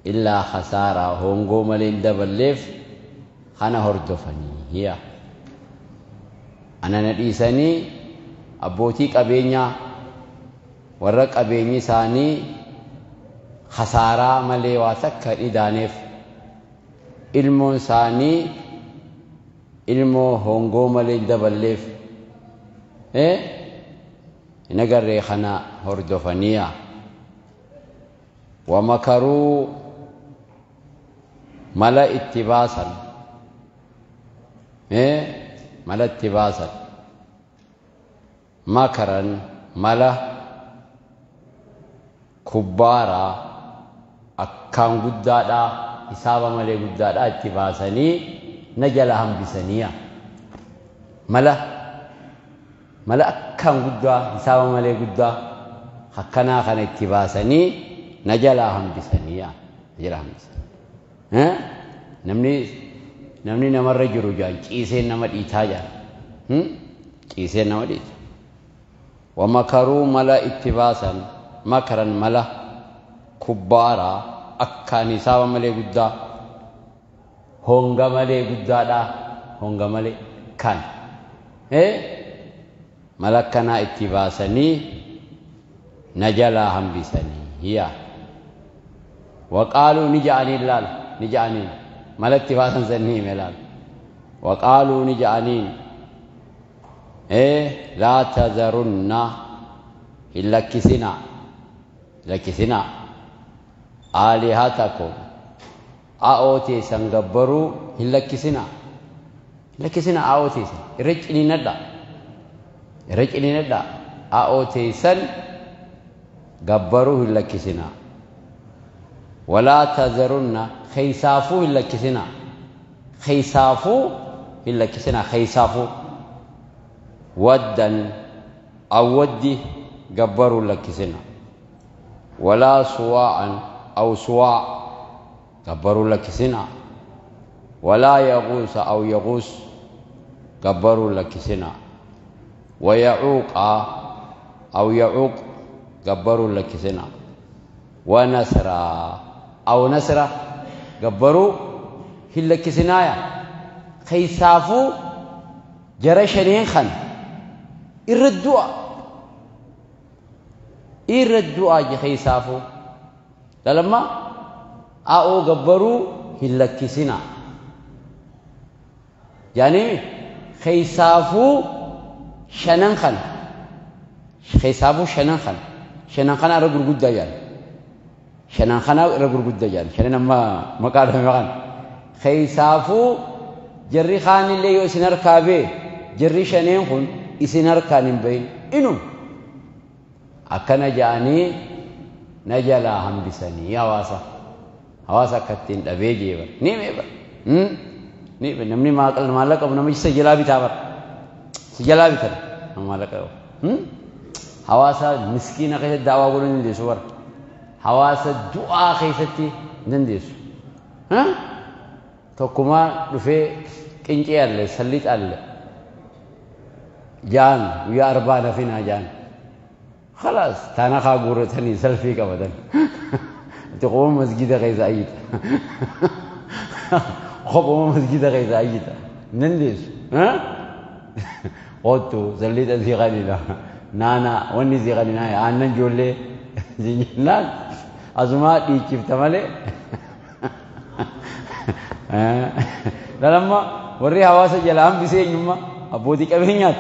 Illaa khasaaraa hongoo malee hin daballeef kana hordofanii hiya. Ana na dhiisanii abbootii qabeenyaa warra qabeenyi isaanii khasaaraa malee waa takka hin idaaneef ilmoon isaanii ilmoo hongoo malee hin daballeef hin agarree kana hordofaniya. Wamakaruu mala itti baasan mala itti baasan makaran mala kubbaaraa akkaan guddaadhaa hisaaba malee guddaadhaa itti baasanii na jala hambisaniya. Mala mala akkaan guddaa hisaaba malee guddaa akkanaa kana itti baasanii na jalaa hambisaniya. Na jalaa hambisan. Namni namarra jiru jaan ciiseen nama dhiitaa jaan. Ciiseen nama dhiita. Wamakaruu mala itti baasan makaran mala kubbaaraa akkaan hisaaba malee guddaa honga malee guddaadhaa honga malee kan mala akkanaa itti baasanii na jalaa hambisanii hiya. Waqaaluu ni ja'aniin laal ni ja'aniin mala itti baasan sanii hime laal. Waqaaluu ni ja'aniin laa tazarunna hin lakkisinaa lakkisinaa aalihatakum a'oo teessan gabbaruu hin lakkisinaa hin lakkisinaa a'oo teessan irra ciniinadha irra ciniinadha a'oo teessan gabbaruu hin lakkisinaa. Walaa tazarunna keeysaafuu hin lakkisinaa keeysaafuu hin lakkisinaa keeysaafuu waddan aw waddi gabbaruu hin lakkisinaa. Walaa suwaa'an aw suwaa' gabbaruu hin lakkisinaa. Walaa yaquusa aw yaquus gabbaruu hin lakkisinaa. Wayacuuqa aw yacuuq gabbaruu hin lakkisinaa. Wanasraa aw nasra gabbaruu hin lakkisinaaya. Keeysaafuu jara shaneen kana irra du'a irra du'aa je keeysaafuu lalamma a'oo gabbaruu hin lakkisinaa jaaniimi keeysaafuu shanan kana keeysaafuu shanan kana shanan kana irra gurguddaa jaan shanan kana irra gurguddaa jaan shanan amma maqaa dhame kana keeysaafuu jarri kaanillee yoo isin harkaa bee jarri shaneen kun isin harkaan hin bahin inum akkana ja'anii na jalaa hambisanii hawaasa hawaasa akka ittiin dhabee jee bara ni himee bara ni hime namni maallaqa qabu nama isa jalaa bitaa bara si jalaa bitan nama maallaqa qabu hawaasa miskiina keessatti daawaa godhuu hin dandeessu bara hawaasa du'aa keessatti hin dandeessu tokkumaa dhufee qincee alle sallixa alle jaan guyyaa arbaa nafinaa jaan خلاص تانا خاغورتني سلفي قبدن تقوم مسجد غير ايد قوم مسجد غير ايد نندس ها قلت زليت زي غني نانا وني زي غني انا جولي زينان ازما دي كيف تمالي لما وري حواسه جلام بيسينما ابودي قبينيات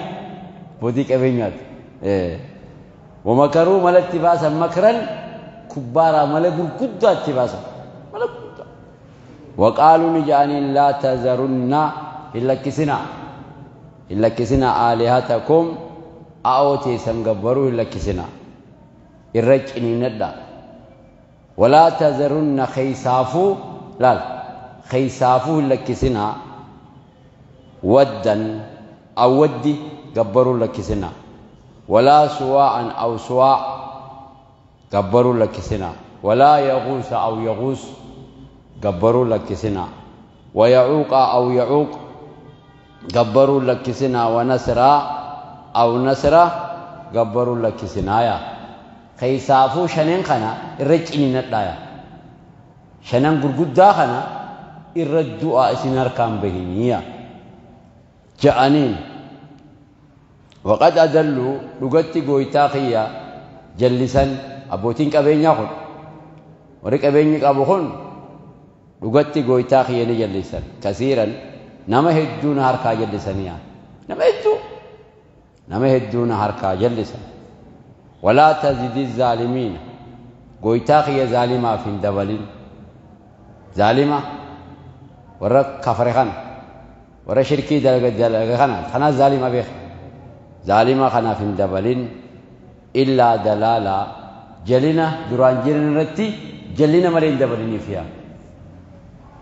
بودي قبينيات ومكروا ملا اتباسا مكرا كبارا ملا قرقدا اتباسا ملا قرقدا وقالوا نجاني لا تذرن إلا كسنا إلا كسنا آلهتكم أوتي سنقبروا إلا كسنا الرجعني ندى ولا تذرن خيسافو لا خيسافو إلا كسنا ودا أو ودي قبروا إلا كسنا ولا سواء أو سواء قبروا لك سنا ولا يغوث أو يغوث قبروا لك سنا ويعوق أو يعوق قبروا لك سنا ونسرا أو نسرا قبروا لك سنا يا خيسافو شنين خنا الرجعني ندايا Shanan gurguddaa kana irra du'aa isin harkaan bahiniya ja'aniin. Waqad adalluu dhugatti gooytaa kiyya jallisan abbootiin qabeenyaa kun warri qabeenyi qabu kun dhugatti gooytaa kiyya ni jallisan kasiiran nama hedduu na harkaa jallisaniya nama hedduu na harkaa jallisan. Walaa tazidi zaalimiina gooytaa kiyya zaalimaaf hin dabalin. Zaalima warra kafare kana warra shirkii dalaga kana kanaas zaalima beeka zaalima kanaaf hin dabalin illaa dalaalaa jalina duraan jiran irratti jalina malee hin dabaliniif yaa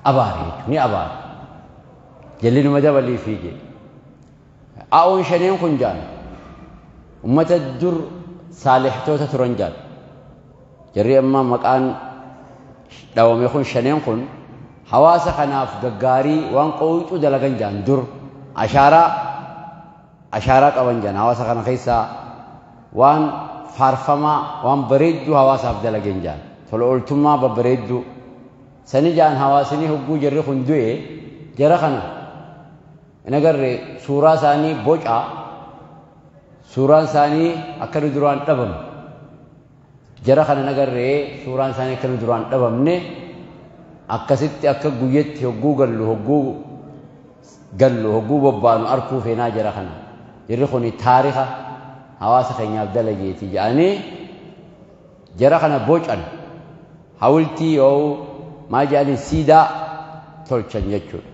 abaare jechuun ni abaare jallinuma dabaliifii jedhe. A'oon shaneen kun jaan ummata dur saalihtoota turan jaan jarri amma maqaan dhawame kun shaneen kun hawaasa kanaaf gaggaarii waan qooyxuu dalagan jaan dur ashaaraa qaban jaan hawaasa kana keessaa waan faarfamaa waan bareedduu hawaasaaf dalagan jaan tola ooltummaa babbareedduu sani jaan hawaasni hogguu jarri kun du'e jara kana hin agarre suuraa isaanii boca suuraan isaanii akka nu duraan dhabamne jara kana hin agarre suuraan isaanii akka nu duraan dhabamne akkasitti akka guyyatti hogguu gallu hogguu bobbaanu arkuu feenaa jara kana jarri kun taarika hawaasa keenyaaf dalageeti jedhanii jara kana bocan hawultii yoo maal jedhanii siidaa tolchan jechuudha.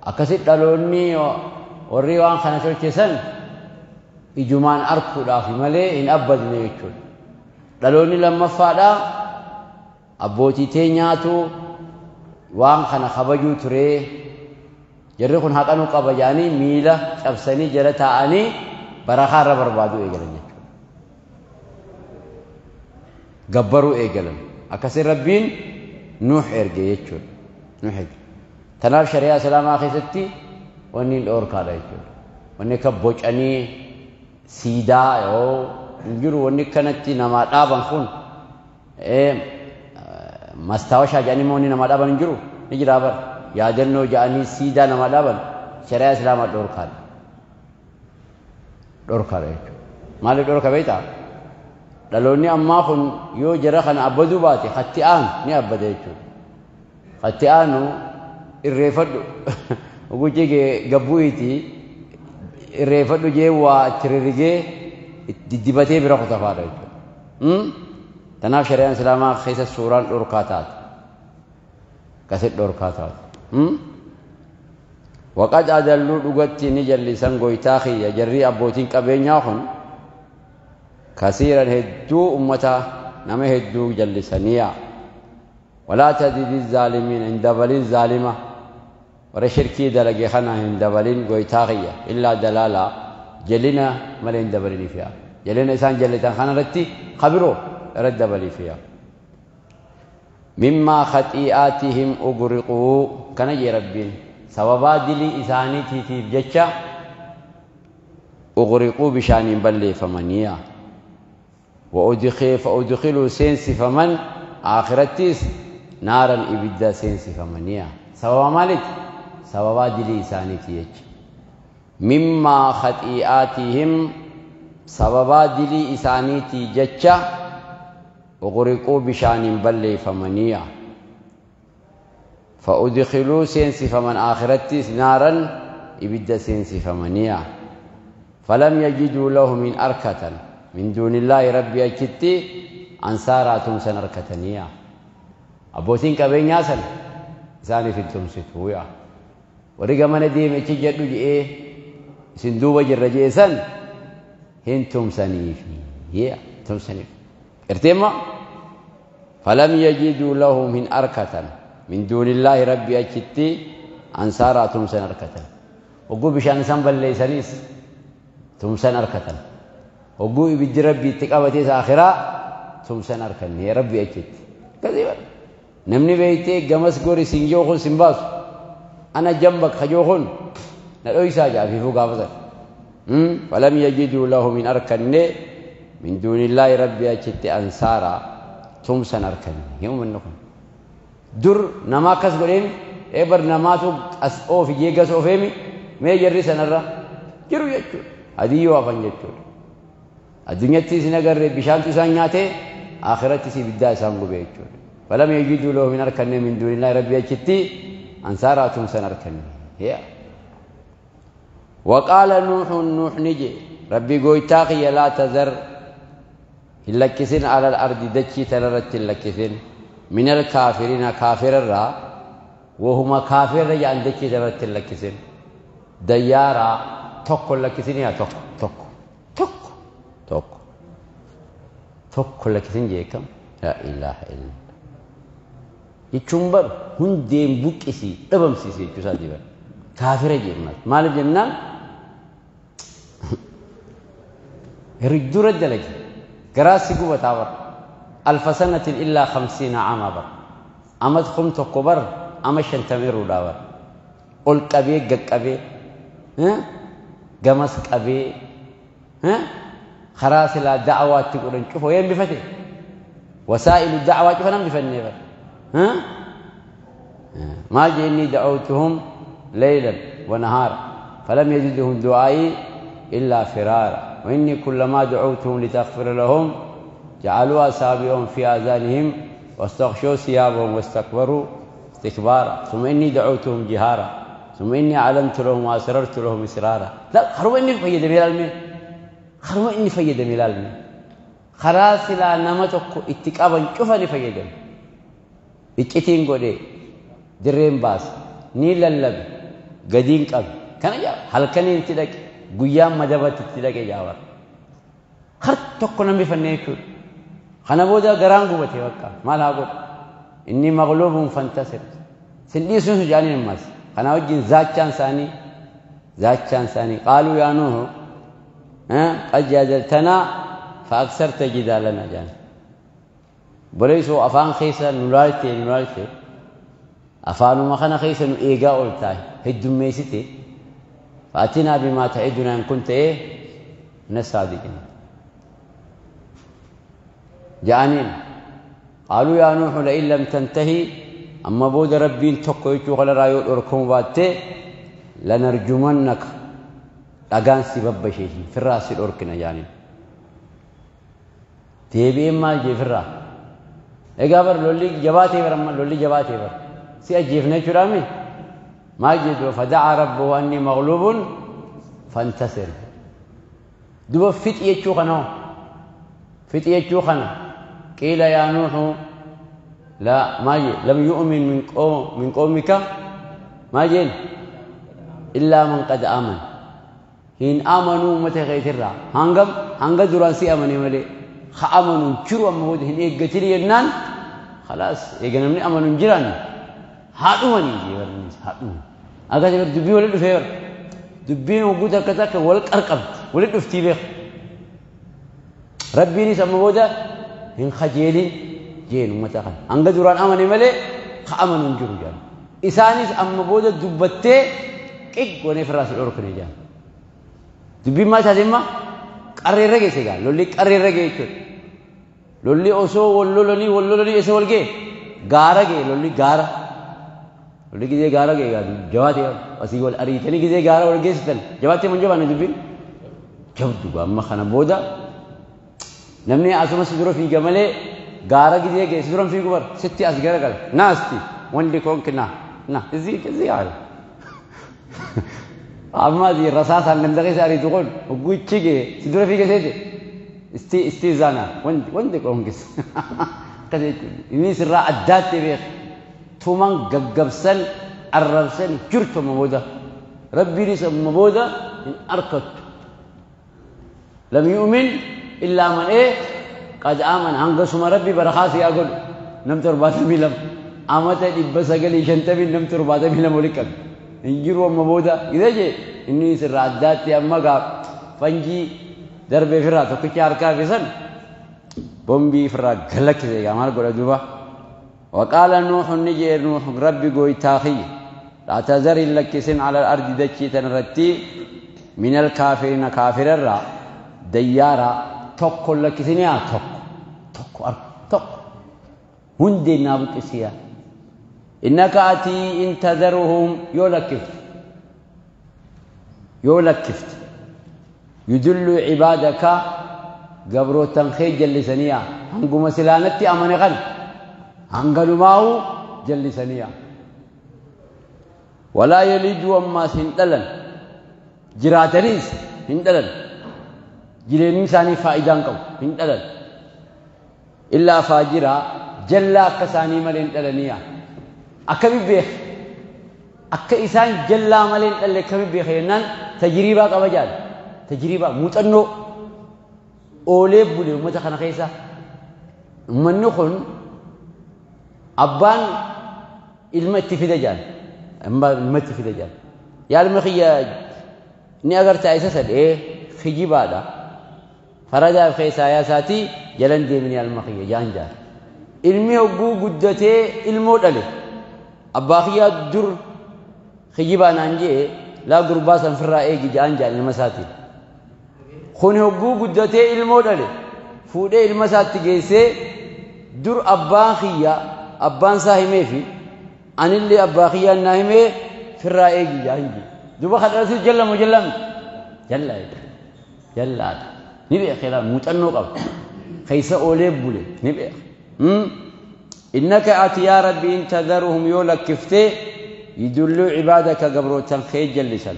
Akkasitti dhaloonni warri waan kana tolchesan ijumaan arkuudhaaf malee hin abbadne jechuudha. Dhaloonni lammaffaadhaa abbootii teenyaatu waan kana kabajuu turee jarri kun haqa nu qaba jedhanii miila cabsanii jala taa'anii barakaa irra barbaaduu eegalan jechuudha. Gabbaruu eegalan. Akkasiin Rabbiin Nuux erge jechuudha. Nuux erge. Tanaaf shari'aa islaamaa keessatti wanni hin dhoorkaadha jechuudha. Wanni akka bocanii siidaa yoo hin jiru wanni kanatti namaa dhaaban kun mastaawashaa jedhanii immoo wanni namaa dhaaban hin jiru ni jira bara. Yaadannoo jedhanii siidaa namaa dhaaban shari'aa islaamaa dhoorkaadha. Dhoorkaadha jechuudha. Maaliif dhoorka beektaa? Dhaloonni ammaa kun yoo jara kana abbaduu baate hatti aanu ni abbada jechuudha. Hatti aanu irreeffadhu gucci gabbu'iiti irreeffadhu jee waa itti rirrigee diddibatee bira kutafaadha jechuudha. Tanaaf shari'aan islaamaa keessa suuraan dhorkaa taate. Akkasitti dhorkaa taate. Waqad adalluu dhugatti ni jallisan gooytaa kiyya jarri abbootiin qabeenyaa kun kasiiran hedduu ummata nama hedduu jallisaniya. Walaa tazidi zaalimiin hin dabalin zaalima warra shirkii dalage kana hin dabalin gooytaa kiyya illaa dalaalaa jalina malee hin dabaliniif yaa jalina isaan jallitan kana irratti kabiroo irratti dabaliif yaa. Mimmaa khaxii'aatihim ugriquu kana jee Rabbiin sababaa dilii isaaniitiif jecha ugriquu bishaaniin balleeffamaniya. فأدخلوا سينسفمن آخرتيس نارا إبدا سينسفمنيا سبب مالك سبب دلي إسانيتي مما خطيئاتهم سبب دلي إسانيتي جتشا أغرقوا بشان بلي فمنيا فأدخلوا سينسفمن آخرتيس نارا إبدا سينسفمنيا فلم يجدوا له من أركة من دون الله ربي أكتي أنصارا تمسن أركتنيا أبوتين كبين ياسن إساني في التمسيتويا ورقا من ديم اتجدو جئ سندوبة جرجيسن هن تمسني في هي تمسني ارتما فلم يجدوا له من أركة من دون الله ربي أكتي أنصارا تمسن أركة وقو بشان سنبل ليسانيس تمسن أركة وقو يبدي ربي تقابتيس آخرة تمسن أركن ربي أكتي كذبا نمني بيتي قمس قوري سنجوخن سنباس أنا جنبك خجوخن نلوي ساجع في فوق أفضل فلم يجدوا له من أركن من دون الله ربي أكتي أنصارا تمسن أركن يوم النقم Dur nama akkas godheemi eebar namaatu as oofi jeegas oofeemi mee jarri sanarra jiru jechuudha. Adiyyoo hafan jechuudha. Addunyatti isin agarre bishaantu isaan nyaate akhiratti si ibiddaa isaan gube jechuudha. Falam yajiduu lahu min harkanne min duunillaahi rabbi achitti ansaaraa tumsan harkanne. وقال نوح نوح نجي ربي قويتاقي لا تذر اللكسين على الأرض دكي تنرت اللكسين من الكافرين كافر الرا وهما كافر رجع دكي تنرت اللكسين ديارا توك اللكسين يا توك توك توك توك توك اللكسين جيكم لا إله إلا الله يچنبر هندين بوكسي دبمسيسي جسادي بر كافر جيمات مال جنان رجدو رجلك كراسي قوة تاور 1000 سنة إلا 50 عام بر أمد خمت كبر أما شنتميرو داور قل قبي قبي ها قمس قبي ها خراس لا دعوات تقولن شوفوا وين بفتح وسائل الدعوة شوفوا نم بفني بر ها ما جئني دعوتهم ليلا ونهارا فلم يزدهم دعائي إلا فرارا وإني كلما دعوتهم لتغفر لهم جعلوا أصابعهم في آذانهم واستغشوا ثيابهم واستكبروا استكبارا ثم إني دعوتهم جهارا ثم إني أعلنت لهم وأسررت لهم إسرارا. لا خروا إني فيد ميلالمي خروا إني فيد ميلالمي خلاص لا نمتك اتقابا شوفني فيد اتقتين قولي درين باس نيل اللب قدين قبل كان جا halkaniin itti dhaqe guyyaan madabatti itti dhaqe jaawar har tokko namni fannee jechuudha. Kana booda garaan gubate bakka maal haa godhu inni maqluubuun fantasir sin dhiisuun sun jaaniin ammas kana wajjin zaachaan isaanii qaaluu yaa nuuhu qad jaadaltanaa fa aksarta jidaalana jaan boleessoo afaan keessa nu laalte afaanuma kana keessa nu eegaa ol taa'e heddummeessite فأتنا بما تعدنا إن كنت إيه من الصادقين. جانين قالوا يا نوح لئن لم تنتهي أما بود ربين تقو يتوغل رايو الأركم باتي لنرجمنك أغان سبب شيء في الرأس الأركنا جانين تيبي ما جي في الرأس إيقابر لولي جباتي برما لولي جباتي بر سيأجيفنا شرامي ما جدوا فدعا ربه أني مغلوب فانتصر. دو فت يچوخنا فت يچوخنا قيل يا نوح لا ما جي لم يؤمن من قومك ما جين إلا من قد آمن هين آمنوا متى غيترا هنغم هنغ دراسي آمني ملي خامنوا جروا مود هين إيجتري ينان خلاص إيجنمني آمنوا جيران هادومني جيران هادوم أكاد يبر دبي ولا دفير دبي وجود كذاك ولا أرقب ولا دفتي بيخ ربي نيس أما بودا هن خجيلين جين ومتأخر أنك دوران أمني ملي خامن نجور جان إسانيس أما بودا دبته كيك ونفراس الأركني جان دبي ما تادم قرر رجع سجال لولي قرر رجع يكون لولي أوسو ولولني ولولني إسه ولجي غارة لولي غارة لولي كذي غارة جي جواتي أسيء ولا أري تاني كذي غارة ولا جيستن جواتي من جواني دبي جبتو أما خنا بودا نمني أسمع سدرو في جمله غارة كذي جي سدرو في كبر ستي أصغر قال ناستي وين كون كنا نا إزي كذي عارف أما ذي رصاص عن عندك ساري تقول وقول تيجي سدرو في كذي استي استي زانا وين وين كون كس كذي إني سرا عدات بيخ تومان قبسن الربسن جرت مبودا ربي ليس مبودا إن أركض لم يؤمن إلا من إيه قد آمن هنقسم ربي برخاسي أقول نمت رباط ميلم أمت إبسا قال يشنتبي نمت رباط ميلم ولكم إنجروا مبودا إذا جي إني سر عدات يا أما قاب فنجي درب فرا تكتي أركا فيسن بومبي فرا غلك زي ما قول دوبا وقال نوح نجي نوح ربي قوي تاخي لا تذر لكسن على الأرض دكي تنرتي من الكافرين كافر الرا ديارا تقول لكسن يا تق تق تق هندي نابك سيا إنك أتي إن تذرهم يولكفت يولكفت يدل عبادك قبرو تنخي جلسنيا هنقو مسلانتي أمن غن هنقلو ماو جلسنيا ولا يلد وما سندلن جراتنيس هندلن جريني ساني فائدان قو هندلن إلا فاجرا جلا كساني ملين دلنيا أكمل بيخ أك إنسان جلا ملين دل كمل بيخ ينان تجربة قبجال تجربة متأنو أولي بولي ومتخنا خيسا من نخن أبان المتفيدة جال المتفيدة جال يا المخيا ني أقدر تعيسى إيه خجي بعدا فرجع خيسا يا ساتي جلن دي من المخيا جان جار علمي هو قدته علمو دله أباخيا در خجي بانانجي لا قربا سنفر إيه جان جار المساتي خون هو قدته علمو دله فوده المساتي جيسه در أباخيا أبان ساهمه في أن اللي أباخيا ناهمه فرا إيه جان جي دوبا خدرسي جل مجلم جل جل نبي خلا متنو قب خيسا أولي بولي نبي إنك أتي يا ربي إن تذرهم يولك كفته يدلوا عبادك قبرو تنخي جلسا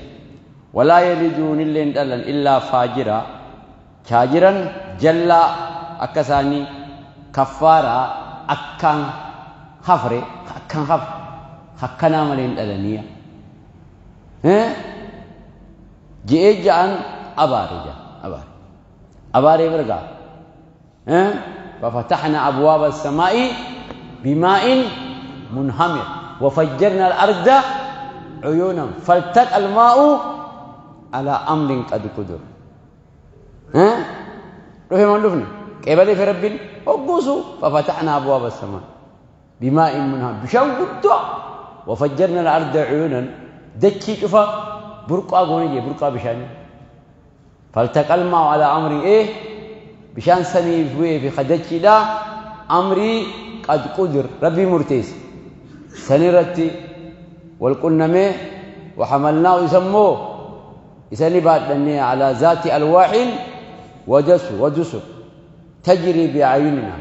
ولا يلدون إلا إلا فاجرا كاجرا جل أكساني كفارا أكان خفري أكان خفر خكنا ملين ألنية جئ جان أباري جان أباري أباري برقا ففتحنا أبواب السماء بماء منهمر وفجرنا الأرض عيونا فالتقى الماء على أمر قد قدر. روحي ما ندفن قبل في ربي وقوسوا ففتحنا أبواب السماء بماء منهمر بشان قدع وفجرنا الأرض عيونا دكي شوفا برقا غوني برقا بشان فالتقى الماء على أمر إيه بشان سمي في خدتي لا أمري قد قدر ربي مرتيس سنرتي والقنمي وحملناه يسموه يسني بعد على ذات ألواح ودسر تجري بأعيننا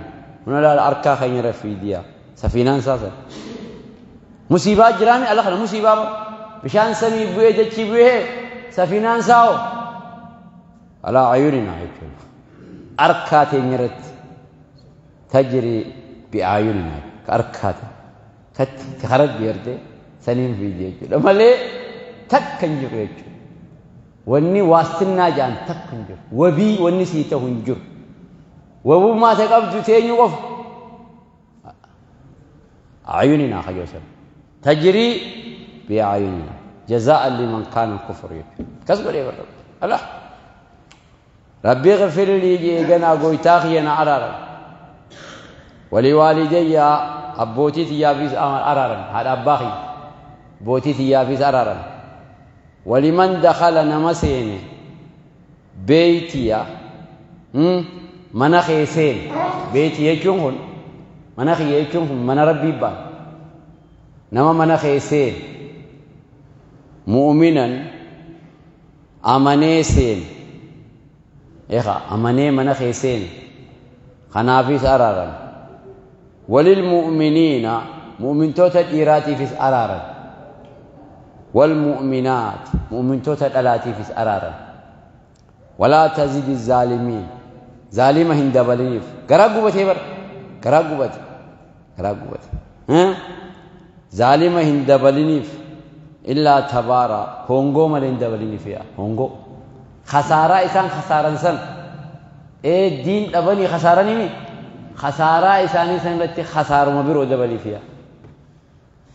هنا لا الأركا خير في ديا سفينان ساسا مصيبة جرامي الله خلا مصيبة بشان سمي بوه دتشي بوه سفينان ساو على أعيننا أركات نرت تجري بأعيننا أركات تخرج بيرده سنين في ديك لما ليه تكنجر يجو وني واستنا جان تكنجر وبي وني سيته انجر وبو ما تقبض تيني وف أعيننا خجوسا تجري بأعيننا جزاء لمن كان كفر يجو كسب لي بالرب الله ربي اغفر لي جينا قويتاخي أنا عرارا ولوالدي أبوتي تيافيس عرارا هذا أباخي بوتي تيافيس عرارا ولمن دخل نمسين بيتي منخيسين بيتي يجون منخي يجون من ربي بان نما منخيسين مؤمنا أمنيسين إخا أمني منخيسين خنافيس أرارا وللمؤمنين مؤمن توتا إيراتي فيس أرارا والمؤمنات مؤمن توتا الألاتي فيس أرارا ولا تزيد الظالمين ظالمة هندبليف قرقبة بر قرقبة قرقبة ها ظالمة هندبليف إلا تبارا هونغو مال فيها هونغو خسارة إنسان خسارة إنسان إيه دين أبني خسارة نمي خسارة إنسان إنسان التي خسارة ما بيرو دبلي فيها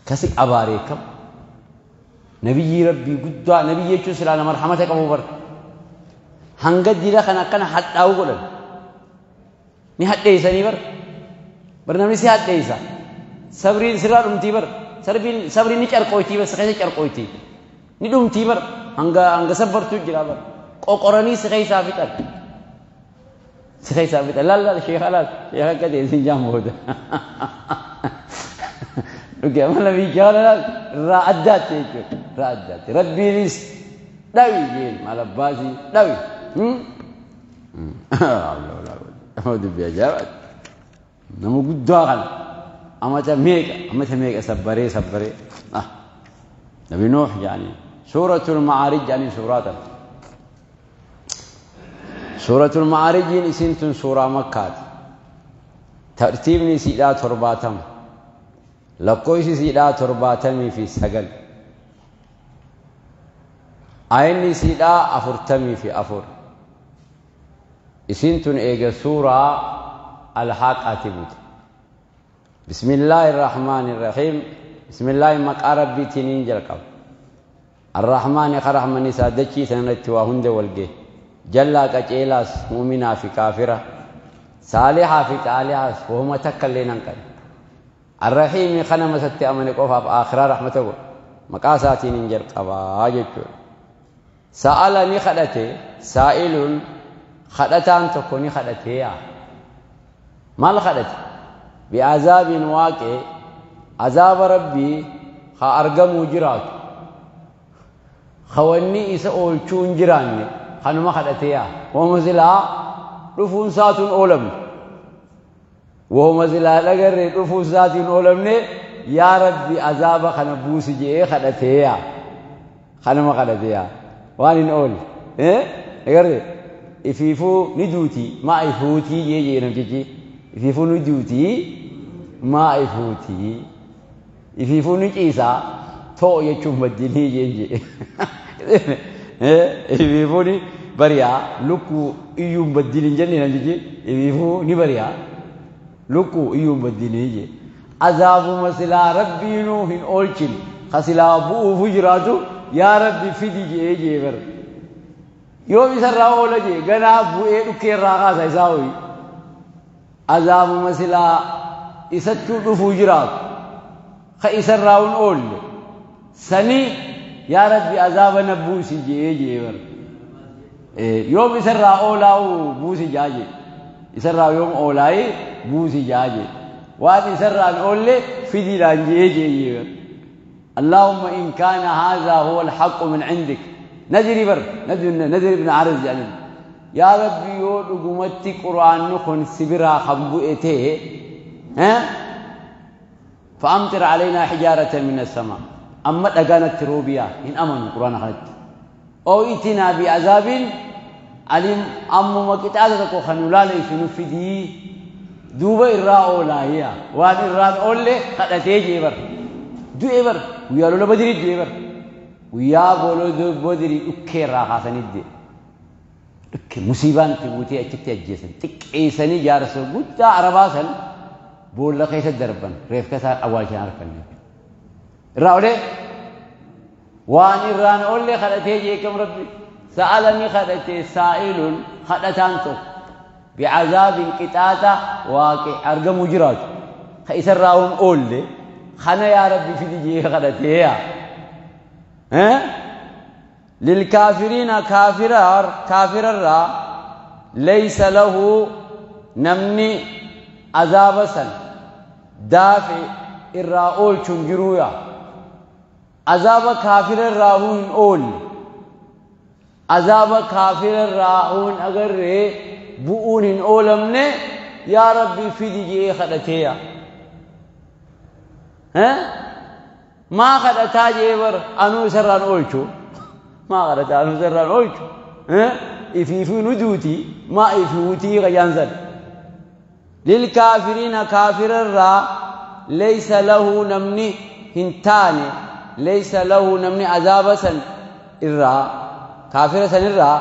كسي أباريكم نبي ربي قد نبي يجوس لنا مرحمتك أبو بر هنقد دي لخنا كان حتى أقول ني حتى إنساني بر برنامج سي حتى إنسان صبرين سرار أمتي بر صبرين صبرين نكر قوتي بس خيسة كر قوتي ندوم تيبر هنگا هنگا صبر تجرا بر قراني سخي ثابت سخي ثابت لا لا شيخ لا شيخ كده إنسان جام هودا Dhugaa mala biyya irraa addaatti jechuudha. Irraa addaatti. Rabbiinis dhawi jeen maal abbaasii dhawi. Dubbii ajaa'ibaati. Nama guddaa kana amata meeqa sabbaree sabbaree. Nabi Nuux jedhanii suuratul Macaarij jedhanii suuraa tana. Suuratul Macaarijiin isiin tun suuraa Makkaati. Tartiibni isiidhaa 70. Lakkoofsi isiidhaa 79. Ayinni isiidhaa 44. Isiin tun eega suuraa Alhaaqaati buute. Bismillaahi Irrahmaani Irrahiim. Bismillaahi maqaa Rabbiitiin jalqaba. Arrahmaani karahmani isaa dachii sanarratti waa hunda walgee. Jallaa qaceelaas muuminaa fi kaafira. Saalixaa fi xaalihaas wahuma takka illee nan qabe. Arrahiimi kana masatti amane qofaaf aakhiraa rahmata godhu. Maqaa isaatiin hin jalqabaa jechuudha. Sa'ala ni kadhate saa'ilun kadhataan tokko ni kadhatee yaa. Maal kadhate? Bi'azaabin waaqee azaaba rabbii haa argamuu jiraatu. Hawanni isa oolchuu hin jiraanne kanuma kadhatee yaa. Wahuma silaa dhufuun saatuun oolamne. Wahuma silaa dhagarree dhufuun saatiin oolamne yaa rabbi azaaba kana buusi jedhee kadhatee yaa. Kanuma kadhatee yaa. Waan hin oolle. Agarree ifiifuu ni duutii maa ifuutii jee jee namtichi. Ifiifuu ni duutii maa ifuutii. Ifiifuu ni ciisaa too jechuun maddinii jeen jee. Ifiifuu ni bari'aa lukkuu iyyuu hin baddin hin jenne namtichi. Ifiifuu ni bari'aa lukkuu iyyuu hin baddinii jee. Azaabuma silaa rabbiinuu hin oolchine ka silaa bu'uufu jiraatu yaa rabbi fidi jee jee bara. Yoom isarraa oola jee ganaa bu'ee dhukkee irraa kaasa isaa hoyi. Azaabuma silaa isattuu dhufuu jiraatu ka isarraa hin oolle sanii yaa rabbi azaaba na buusi jee jee bara. Yoom isarraa oolaa'u buusi jaa jee. Isarraa yoom oolaa'e buusi jaa jee. Waan isarraa hin oolle fidiidhaan jee jee jee bara. Allahumma in kaana haadhaa huwa alhaqqu min cindik. Nadri bar nadri ibn Arz jedhaniin. Yaa rabbi yoo dhugumatti quraanni kun si biraa kan bu'e ta'e fa'amtir alaynaa hijaaratan min as-samaa. Amma dhagaanatti roobiyaa hin amanu quraana kanatti. Oo itinaa bi azaabin aliim ammuma qixaata tokko kan nu laalessu nu fidii duuba irraa oolaayiya waan irraan oolle kadhatee jee bar du'e bar guyyaa lola badirii du'e bar guyyaa lola badirii dhukkee irraa kaasanii du'e. Dhukkee musiibaan itti buutee achitti ajjeesan xiqqeessanii jaarsa guddaa arabaa san boolla keessa darban reefka isaan awwaalchan harkan irraa olee waan irraan oollee kadhatee jeekam rabbi sa'ala ni kadhatee saa'ilun kadhataan tokko bi'azaabin qixaaxa waaqe argamuu jiraatu ka isarraa hin oolle kana yaa rabbi fidi jee kadhatee yaa. Lilkaafiriina kaafirarraa laysa lahu namni azaaba san daafe irraa oolchuun jiruu yaa. Azaaba kaafirarraa hin oolle azaaba kaafirarraa hin agarree bu'uun hin oolamne yaa rabbi fidi jee kadhatee yaa. Maa kadhataa jee bar anuu isarraan oolchu. Maa kadhataa anuu isarraan oolchu. Ifiifuu nu duutii maa ifuutii qayyaan san. Lilkaafiriina kaafirarraa laysa lahu namni hin taane laysa lahu namni azaaba san irraa kaafira san irraa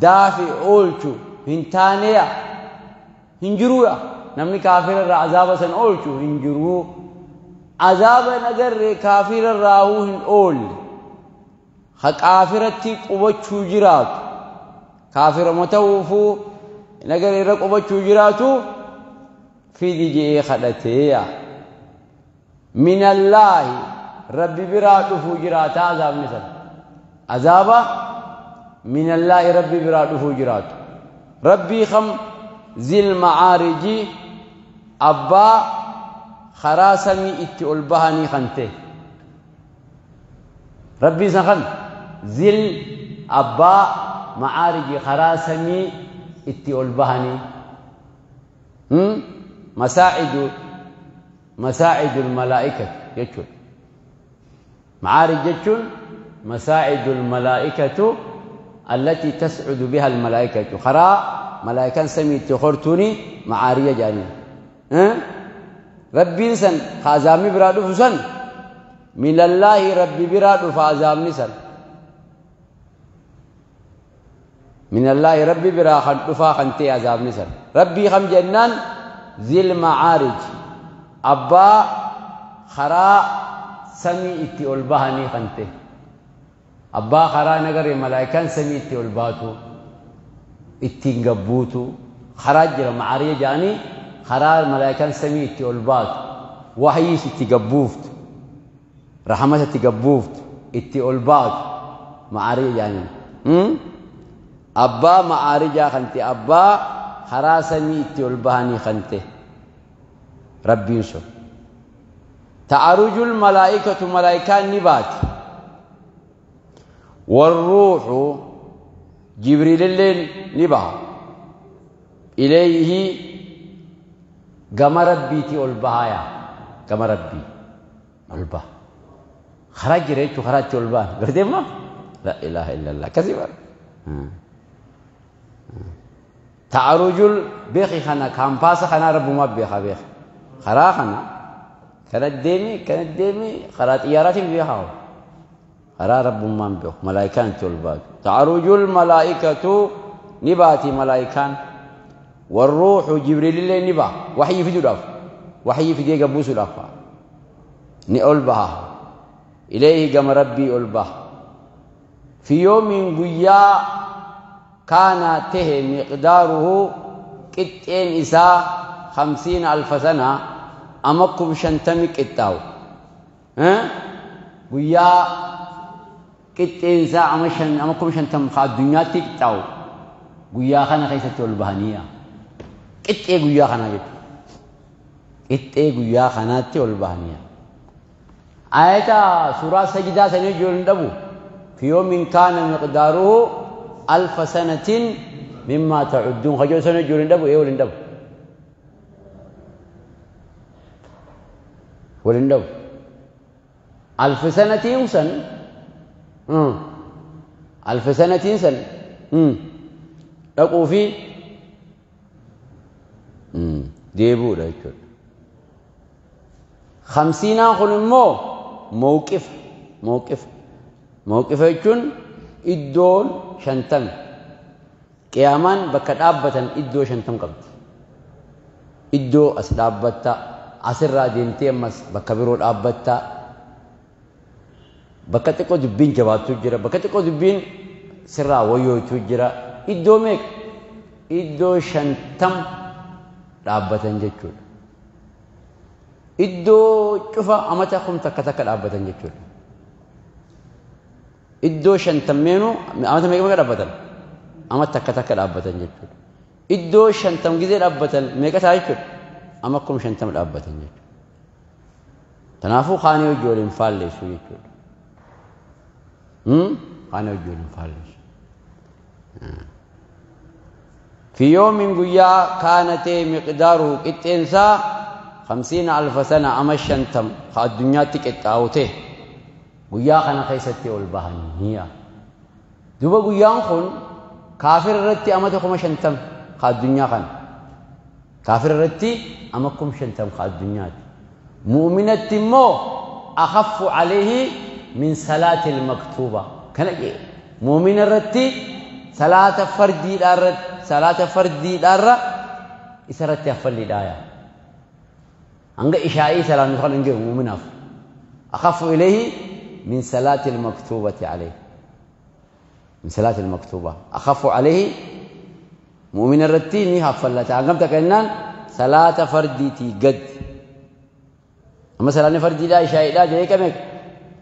daafi oolchu hin taaneya hin jiruya namni kaafira irraa azaaba san oolchu hin jiruu. Azaaba nagarree kaafira irraa hin oolle ha kaafiratti qubachuu jiraatu kaafira mata'uufuu nagarree irra qubachuu jiraatu fidi jee kadhateeya. Minallaahi rabbi biraa dhufuu jiraata azaabni san azaaba minallaahi rabbi biraa dhufuu jiraatu. Rabbii kam zil macaariji abbaa خرا سمي إتي ألبهني خنته ربي سخن ذل أبا معارج خرا سمي إتي ألبهني مساعد مساعد الملائكة يجون معارج يجون مساعد الملائكة التي تسعد بها الملائكة خرا ملائكة سمي تخرتوني معارية جاني ربي سن خازامي برادو فسن من الله ربي برادو فازامي سن من الله ربي برا خنطفا خنتي عذاب نسن ربي خم جنان ذي المعارج أبا خرا سمي إتي ألبهني خنتي أبا خرا نغري ملائكان سمي إتي ألباتو إتي نقبوتو خراج معارية جاني خرا ملائكان سمي إتي ألباتو وحيس إتي قبوفت رحمة إتي قبوفت إتي ألباتو معارية جاني أبا معارجا خنتي أبا خراسني إتي ألبهني خنتي ربي يسر تعرج الملائكة ملائكان نبات والروح جبريل الليل نبا إليه قم ربي تي ألبهايا قم ربي ألبه خرج ريتو خرج ألبه قردين ما لا إله إلا الله كذبا تعرج بيخي خنا كامباسا خنا ربو ما بيخا بيخ خرا خنا كانت ديمي كانت ديمي خرا طيارات بيخاو خرا ربو ما بيخ ملائكان تولبات تعرج الملائكة نباتي ملائكان والروح جبريل اللي نبا وحي في دراف وحي في ديغ بوسو دافا ني اولبها إليه قم ربي أولبه في يوم قيا كان ته مقداره قطين إساء 50,000 سنة أمكم شنتمي قطاو قيا قطين إساء أمكم شنتم خا الدنيا تقطاو قيا خانا خيسة البهانية قطين قيا خانا جت قطين قيا خانا تولبهانية آية سورة سجدة سنجول ندبو في يوم كان مقداره 1000 سنة مما تعدون خجل سنة جولين دبو إيه ولين دبو ولين دبو 1000 سنة سن 1000 سنة سن لقوا في ديبو لا 50 خلمو موقف موقف موقف يكون إدون شنتم قيامان بكدابة إدو شنتم قبض إدو أسدابتا أسر دينتي أمس بكبرو دابتا بكتكو دبين جواب تجرا بكتكو دبين سرا ويو تجرا إدو ميك إدو شنتم دابة جتشول إدو شوفا أمتا خم تكتك دابة جتشول Iddoo shantammeenu amata meeqa meeqa dhaabbatan? Ama takka takka dhaabbatan jechuudha. Iddoo 50 gizee dhaabbatan meeqa ta'a jechuudha? Ama 50 dhaabbatan jechuudha. Kanaafuu kaanii hojii waliin faalleessu jechuudha. Kaanii hojii waliin faalleessu. في يوم قيا كانت مقداره قطينسا 50,000 سنة أما شنتم خا الدنيا تقطعوته guyyaa kana keessatti ol bahanii duuba guyyaan kun kaafir irratti amata 50,000 ka addunyaa kana kaafir irratti ama 50,000 ka addunyaati mu'minatti immoo akhaffu alayhi min salaati almaktuuba kana jee mu'mina irratti salaata fardiidhaarra isa irratti affalliidhaaya hanga ishaa'ii salaannu kan hin jiru mu'minaaf akhaffu ilayhi من صلاة المكتوبة عليه من صلاة المكتوبة أخف عليه مؤمن الرتين هفلت عقمت كأنان صلاة فرديتي قد أما صلاة فردي لا شيء لا دقيقة مك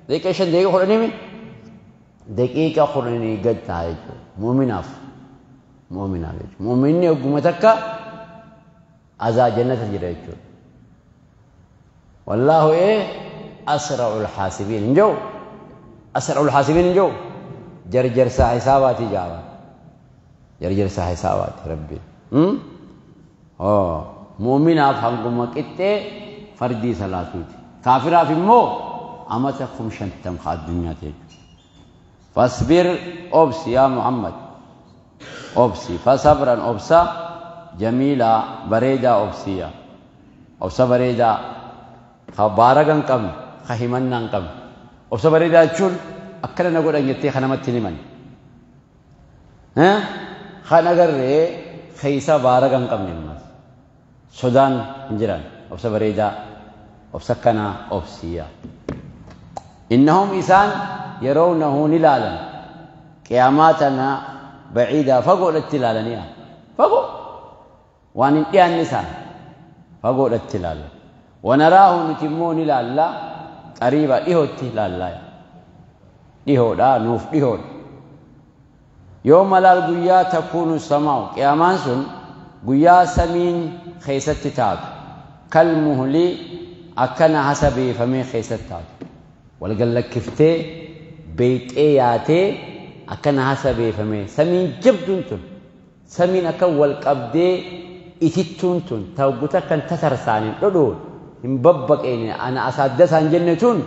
دقيقة شن دقيقة خلني دقيقة خلني قد تعيش مؤمن أف مؤمن أف مؤمن يقوم تكا أذا جنة تجري Wallaahu ee asra'ul haasibiin hin jiru. Asra'ul haasibiin hin jiru. Jarjarsaa hisaabaati jaaba. Jarjarsaa hisaabaati rabbiin. Mu'minaaf hanguma qixxee fardii salaatuuti. Kaafiraaf immoo amata 50,000 ka addunyaa ta'e. Fasbir obsi yaa Muhammad. Obsi fasabran obsa jamiila bareedaa obsiya. Obsa bareedaa ka baaraga hin qabne ka himannaa hin qabne. Obsa bareedaa jechuun akkana na godhan jettee ka namatti hin himanne. Kan agarree keessa baaraga hin qabne ammas. Sodaan hin jiran. Obsa bareedaa obsa akkanaa obsiya. Innahum isaan yarawnahu ni ilaalan. Qiyaamaa tana baciidaa fagoodhatti ilaalaniya. Fagoo waan hin dhiyaanne isaan fagoodhatti ilaalan. Wanaraahu nuti immoo ni ilaalla qariibaa dhihootti ilaallaa. Dhihoodhaa nuuf dhihoodha. Yooma laal guyyaa takuunu samaa'u qiyaamaan sun guyyaa samiin keessatti taatu kal muhlii akkana hasa beefamee keessatti taatu. Walgallakkiftee beeyxee yaatee akkana hasa beefamee samiin jabduun tun samiin akka wal qabdee itittuun tun tawguta kan tatarsaaniin dhodhoon hin babbaqeene ana asaaddasaan jenne tun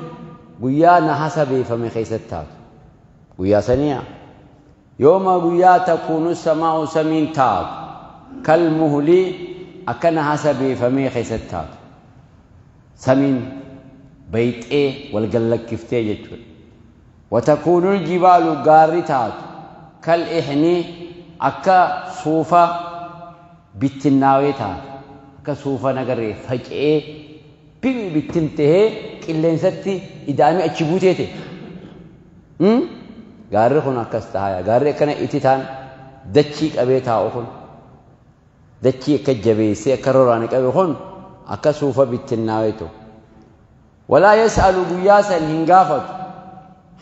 guyyaa na hasa beefame keessatti taatu. Guyyaa saniya. Yooma guyyaa takuunu samaa'u samiin taatu kal muhlii akkana hasa beefamee keessatti taatu. Samiin bayxee walgallakkiftee jechuudha. Watakuunul jibaalu gaarri taatu kal ihnii akka suufa bittinnaawee taatu. Akka suufa nagarree faca'ee bimi bittin tahee qilleensatti ida'amee achi buutee ta'e. Gaarri kun akkas ta'a. Gaarri akkana itti taan dachii qabee taa'u kun dachii akka jabeessee akka roraane qabe kun akka suufa bittinnaawee ta'u. Walaa yas'alu guyyaa san hin gaafatu.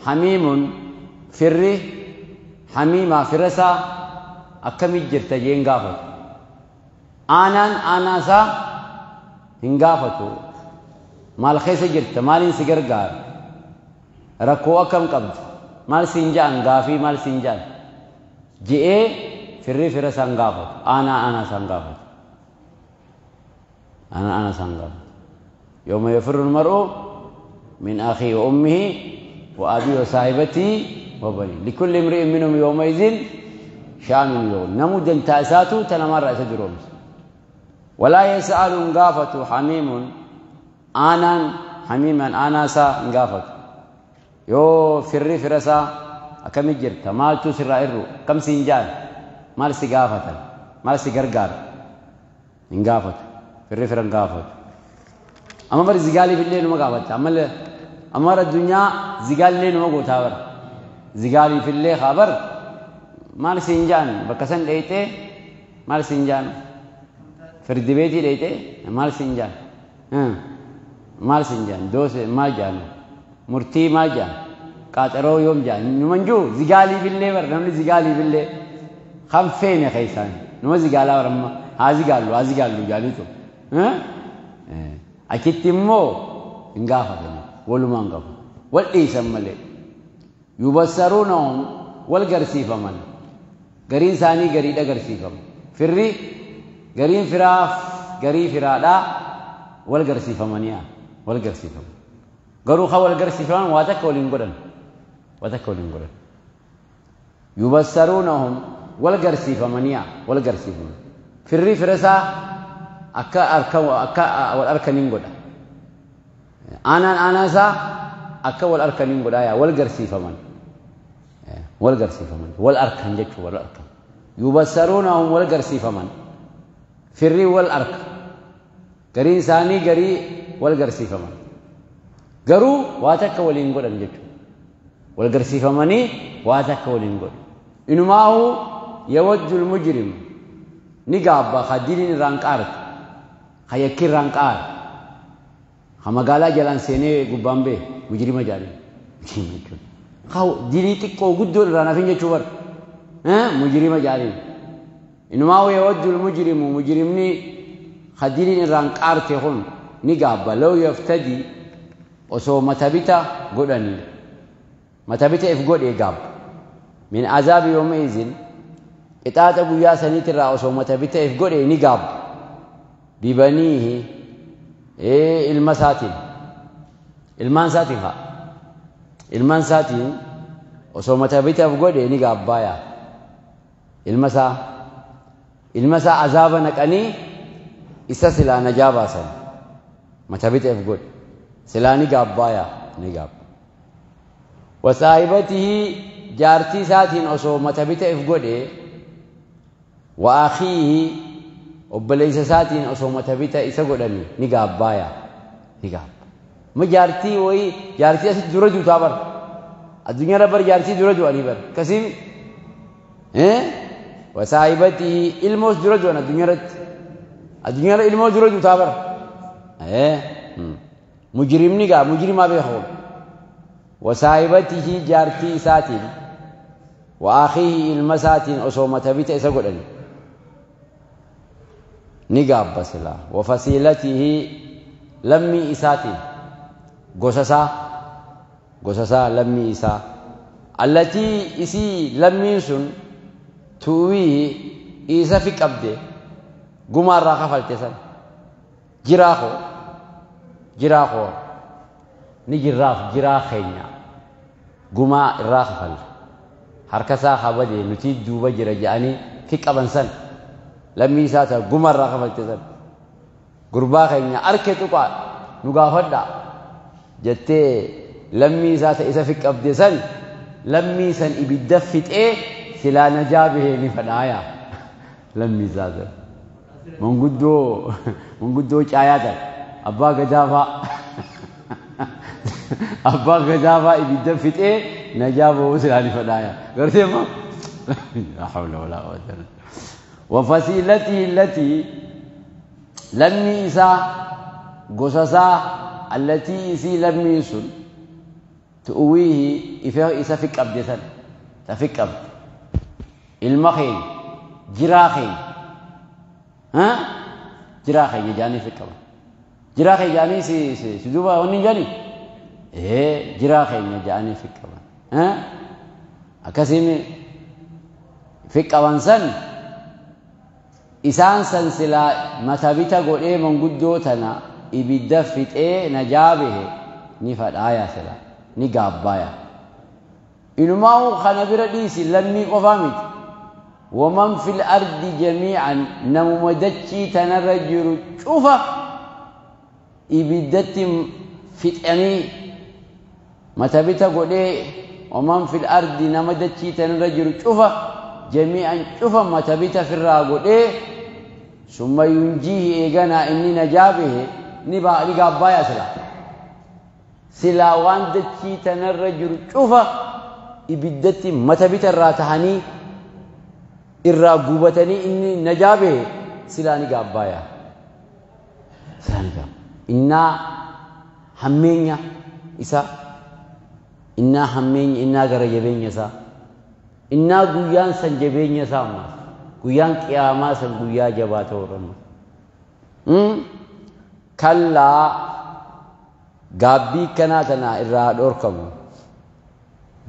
Hamiimun firri hamiimaa firasaa akkamit jirta jeen gaafatu. Aanaan aanaasaa hin gaafatu. Maal keessa jirta maaliin si gargaara rakkoo akkam qabda maal siin ja'an gaafii maal siin ja'an je'ee firri fira isaan gaafatu. Aanaa aanaa isaan gaafatu. Aanaa aanaa isaan gaafatu. Yooma yafirru al-mar'u min akhiihi wa ummihi wa abiihi wa saahibatihi wa baniihi. Likulli imri'in minhum yawma'idhin sha'anun yughni. Namuu dantaa isaatu ta namarraa isa duroomsa. Walaa yas'alu hin gaafatu hamiimun aanaan hamiiman aanaa isaa hin gaafatu. Yoo firri fira isaa akkamit jirta maaltu sirraa irru akkam siin ja'an maal si gaafatan maal si gargaara hin gaafatu. Firri fira hin gaafatu. Amma bari zigaaliif illee numa gaafatta. Amma bara addunyaa zigaalillee numa gootaa bara. Zigaaliif illee haa bar maal siin ja'an bakka san dheeyxee maal siin ja'an firdi beetii dheeyxee maal siin ja'an maal siin ja'an doose maal ja'an murtii maal ja'an qaaxaroo yoom ja'an numa hin jiru zigaaliif illee bar namni zigaaliif illee kan feene keessaan numa zigaalaa bar amma haa zigaallu haa zigaallu ja'aniitu. Achitti immoo hin gaafatani walumaan qabu wal dhiisan malee. Yubassaruunahum wal garsiifaman gariin isaanii gariidha garsiifamu. Firri gariin firaaf garii firaadhaa wal garsiifamaniya wal garsiifamu. Garuu kan wal garsiifaman waa takka waliin godhan waa takka waliin godhan. Yubassaruunahum wal garsiifamaniya wal garsiifaman. Firri firasaa akka akka wal harkaniin godha. Aanaan aanaasaa akka wal harkaniin godha yaa wal garsiifaman. Wal garsiifaman wal harkan jechuun wal harkan. Yubassaruunahum wal garsiifaman. Firri wal harka. Gariin isaanii garii wal garsiifaman. Garuu waa takka waliin godhan jechuudha. Wal garsiifamanii waa takka waliin godhan. Inumaahu yawaddul mujrim ni gaabba ka diliin irraan qaarte ka yakki irraan qaare ka magaalaa jalaan seenee gubbaan bee mujrima jedhanii. Mujrima jechuudha. Ka dilii xiqqoo guddoon irraan hafin jechuu bar. Mujrima jedhanii. Inumaahu yawaddul mujrimu mujrimni ka diliin irraan qaarte kun Ni gaabba law yaftadii osoo mata bita godhanii mata bita if godhee gaabba min azaabi yawmaizin qixaaxa guyyaa saniitirraa osoo mata bita if godhee ni gaabba bibaniihi ilma isaatiin ilmaan isaatiin haa ilmaan isaatiin osoo mata bita if godhee ni gaabbaaya ilma isaa azaaba naqanii isa silaa najaa baasan mata bita if godhe silaa ni gaabbaaya ni gaabba wasaahibatihi jaartii isaatiin osoo mata bita if godhe wa akhiihi obboleessa isaatiin osoo mata bita isa godhanii ni gaabbaaya ni gaabba ma jaartii wayii jaartii asitti dura duutaa bar addunyaarra bar jaartii dura du'anii bar kasiin wasaahibatihi ilmoos dura du'an addunyaarratti addunyaarra ilmoo dura duutaa bar mujrimni gaa mujrimaa beekamu wasaahibatihi jaartii isaatiin wa akhiihi ilma isaatiin osoo mata bita isa godhani ni gaabba silaa wa fasiilatihi lammii isaatiin gosa isaa lammii isaa allatii isii lammiin sun tu'wii isa fi qabde gumaarraa kafalte san jiraa koo ni jirraaf jiraa keenya gumaa irraa kafalle harka isaa kabade nuti duuba jira jedhanii fi qaban san lammii isaa ta'a gumaa irraa kafalte san gurbaa keenya harke tuqaa nu gaafadhaa jettee lammii isaa ta'e isa fi qabde san lammii san ibidda fixee silaa najaa bahee ni fadhaaya lammii isaa san manguddoo caayaa ta'e abbaa gadaafaa ibidda fixee najaa bahuu silaa ni fadhaaya gartee immoo laa hawla walaa quwwata illa wafasiilatihi allatii lammii isaa gosa isaa allatii isii lammiin sun tu'wiihi isa fi qabde san ta fi qabde ilma keenya jiraa keenya jiraa keenya jaanii fi qaban jiraa keenya jaanii si duuba wanni jaanii jiraa keenya jaanii fi qaban akkasiin fi qaban san isaan san silaa mata bita godhee manguddoo tana ibidda fixee najaa bahe ni fadhaaya silaa ni gaabbaaya inumaa kana bira dhiisi lammii qofaa miti waman fil ardi jamiican namuma dachii tanarra jiru cufa ibiddatti fixanii mata bita godhee waman fil ardi nama dachii tanarra jiru cufa jamiican cufa mata bita firraa godhee summa yunjiihi eeganaa inni najaa bahe ni gaabbaaya silaa silaa waan dachii tanarra jiru cufa ibiddatti mata bita irraa tahanii irraa gubatanii inni najaa bahe silaa ni gaabbaaya silaa ni gaabba innaa hammeenya isaa innaa hammeenya innaa gara jabeenya isaa innaa guyyaan san jabeenya isaa ammaas guyyaan qiyaamaa san guyyaa jabaa ta'uu kallaa gaabbii kanaa tana irraa dhorkamu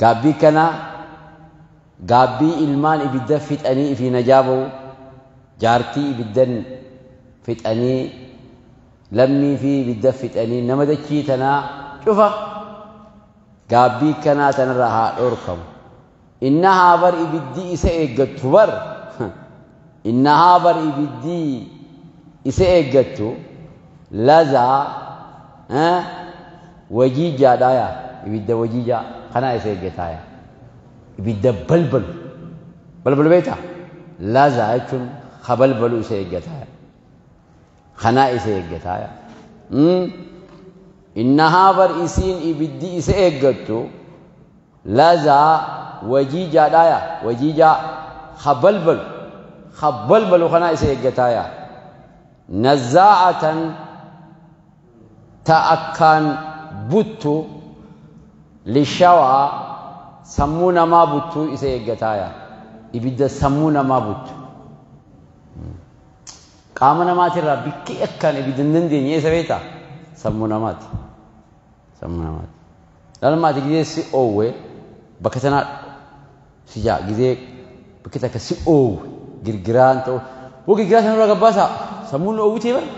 gaabbii kanaa gaabbii ilmaan ibidda fixanii fi najaa bahu jaartii ibiddan fixanii lammii fi ibidda fixanii nama dachii tanaa cufa gaabbii kanaa tanarraa haa dhorkamu innahaa bar ibiddii isa eeggattu bar innahaa bar ibiddii isa eeggattu lazaa wajiijaadhaaya ibidda wajiijaa kanaa isa eeggataaya ibidda balbalu balbalu beektaa lazaa jechuun ka balbalu isa eeggataaya kanaa isa eeggataaya innahaa bar isiin ibiddi isa eeggattu lazaa wajiijaadhaaya wajiijaa ka balbalu kanaa isa eeggataaya nazaa'atan ta akkaan buttu lishawaa sammuu namaa buttuu isa eeggataaya ibidda sammuu namaa buttu qaama namaatirraa bikki akkaan ibidda hin dandeenye isa beektaa Sammuu namaati. Sammuu namaati. Dhalmaati gizee si oowwe bakka sanaa si jaa gizee bakki takka si oowwe girgiraan ta'u. Boo girgiraa sanarraa gabbaasaa sammuun oowwitee bara.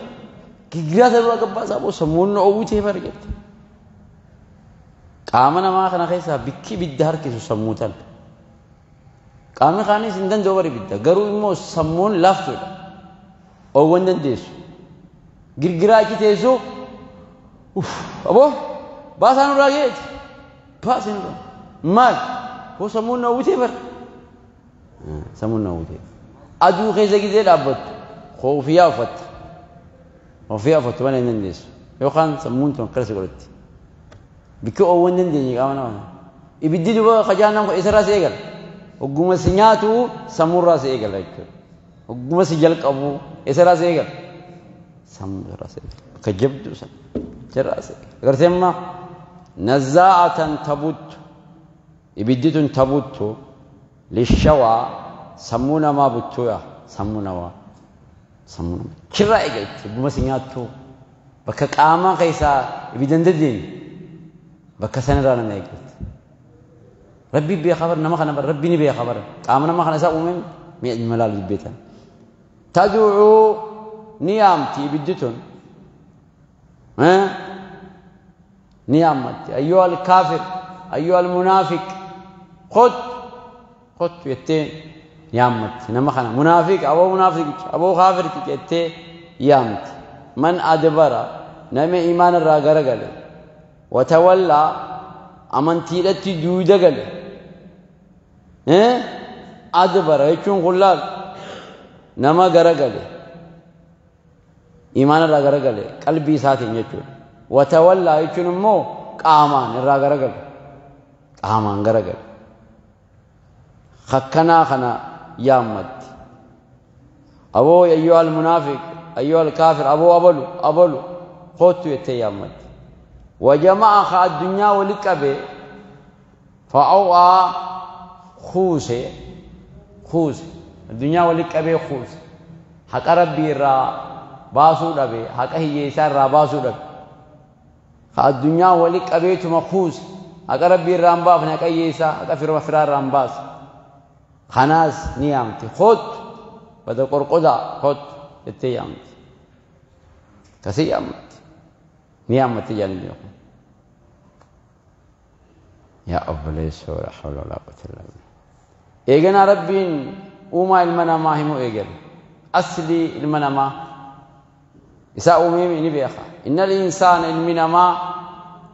Girgiraa sanarraa gabbaasaa boo sammuun oowwitee bara jette. Qaama namaa kana keessaa bikki ibidda harkisu sammuu tana. Qaamni kaanis hin danda'u bara ibidda garuu immoo sammuun laaftuudha. Oowwan dandeessu. Girgiraa achi teessu uff aboo baasaa nurraa geeti. Baasii nurraa. Maal? Boo sammuun oowwitee bara. Sammuun oowwitee. Aduu keessa gizee dhaabbattu koofiyaa uffatta. Koofiyaa uffattu malee hin dandeessu. Yookaan sammuun tun akkana si godhatti. Bikki oowwan dandeenye qaama namaa. Ibiddi duba kajaanaan kun isarraa si eegala. Ogguma si nyaatu sammuurraa si eegala jechuudha. Ogguma si jalqabu isarraa si eegala. Sammuurraa si eegala. Bakka jabduu sana. Isarraa si eegala. Agartee amma nazaa'atan tabuttu. Ibiddi tun tabuttu lishawaa sammuu namaa buttuudha. Sammuu namaa. Sammuu namaa. Chirraa eegalti. Ogguma si nyaattu bakka qaamaa keessaa ibidda hin dandeenye. Bakka sanarraa nama eegalti. Rabbi beekaa bara nama kana bara rabbi ni beekaa bara qaama nama kana isaa uumeen mi'a malaalu dubbeetan. Tad'uu ni yaamti ibiddi tun. Ni yaammatti. Ayyuha al-kaafir, ayyuha al-munaafiq, khot khot jettee yaammatti. Nama kana munaafiq, aboo munaafiqicha, aboo kaafirticha jettee yaamti. Man adbara nama imaana irraa garagale. Watawallaa amantiidhatti duuda gale. Adbara jechuun kun laal nama garagale. Imaana irraa garagale qalbii isaatiin jechuudha. Watawallaa jechuun immoo qaamaan irraa garagale. Qaamaan garagale. Akkanaa kana yaammatti. Aboo ayyuha al-munaafiq, ayyuha al-kaafir, aboo abalu, abalu kootu jettee yaammatti. وجمع خا الدنيا ولقبه فأوعى خوسه خوس الدنيا ولقبه خوس حق ربي را باسو دبه حق هي سار را باسو دبه خا الدنيا ولقبه تما خوس حق ربي را باف حق هي سا حق فر فرار را باس خناس نيامتي خد بدا قرقدا خد اتيامت كسيامت نعمة جل يا أبليس ولا حول ولا قوة إلا بالله. إيجنا ربين وما المنا ما هم إيجل أصلي المنا ما إساء أمي نبيخا إن الإنسان المنا ما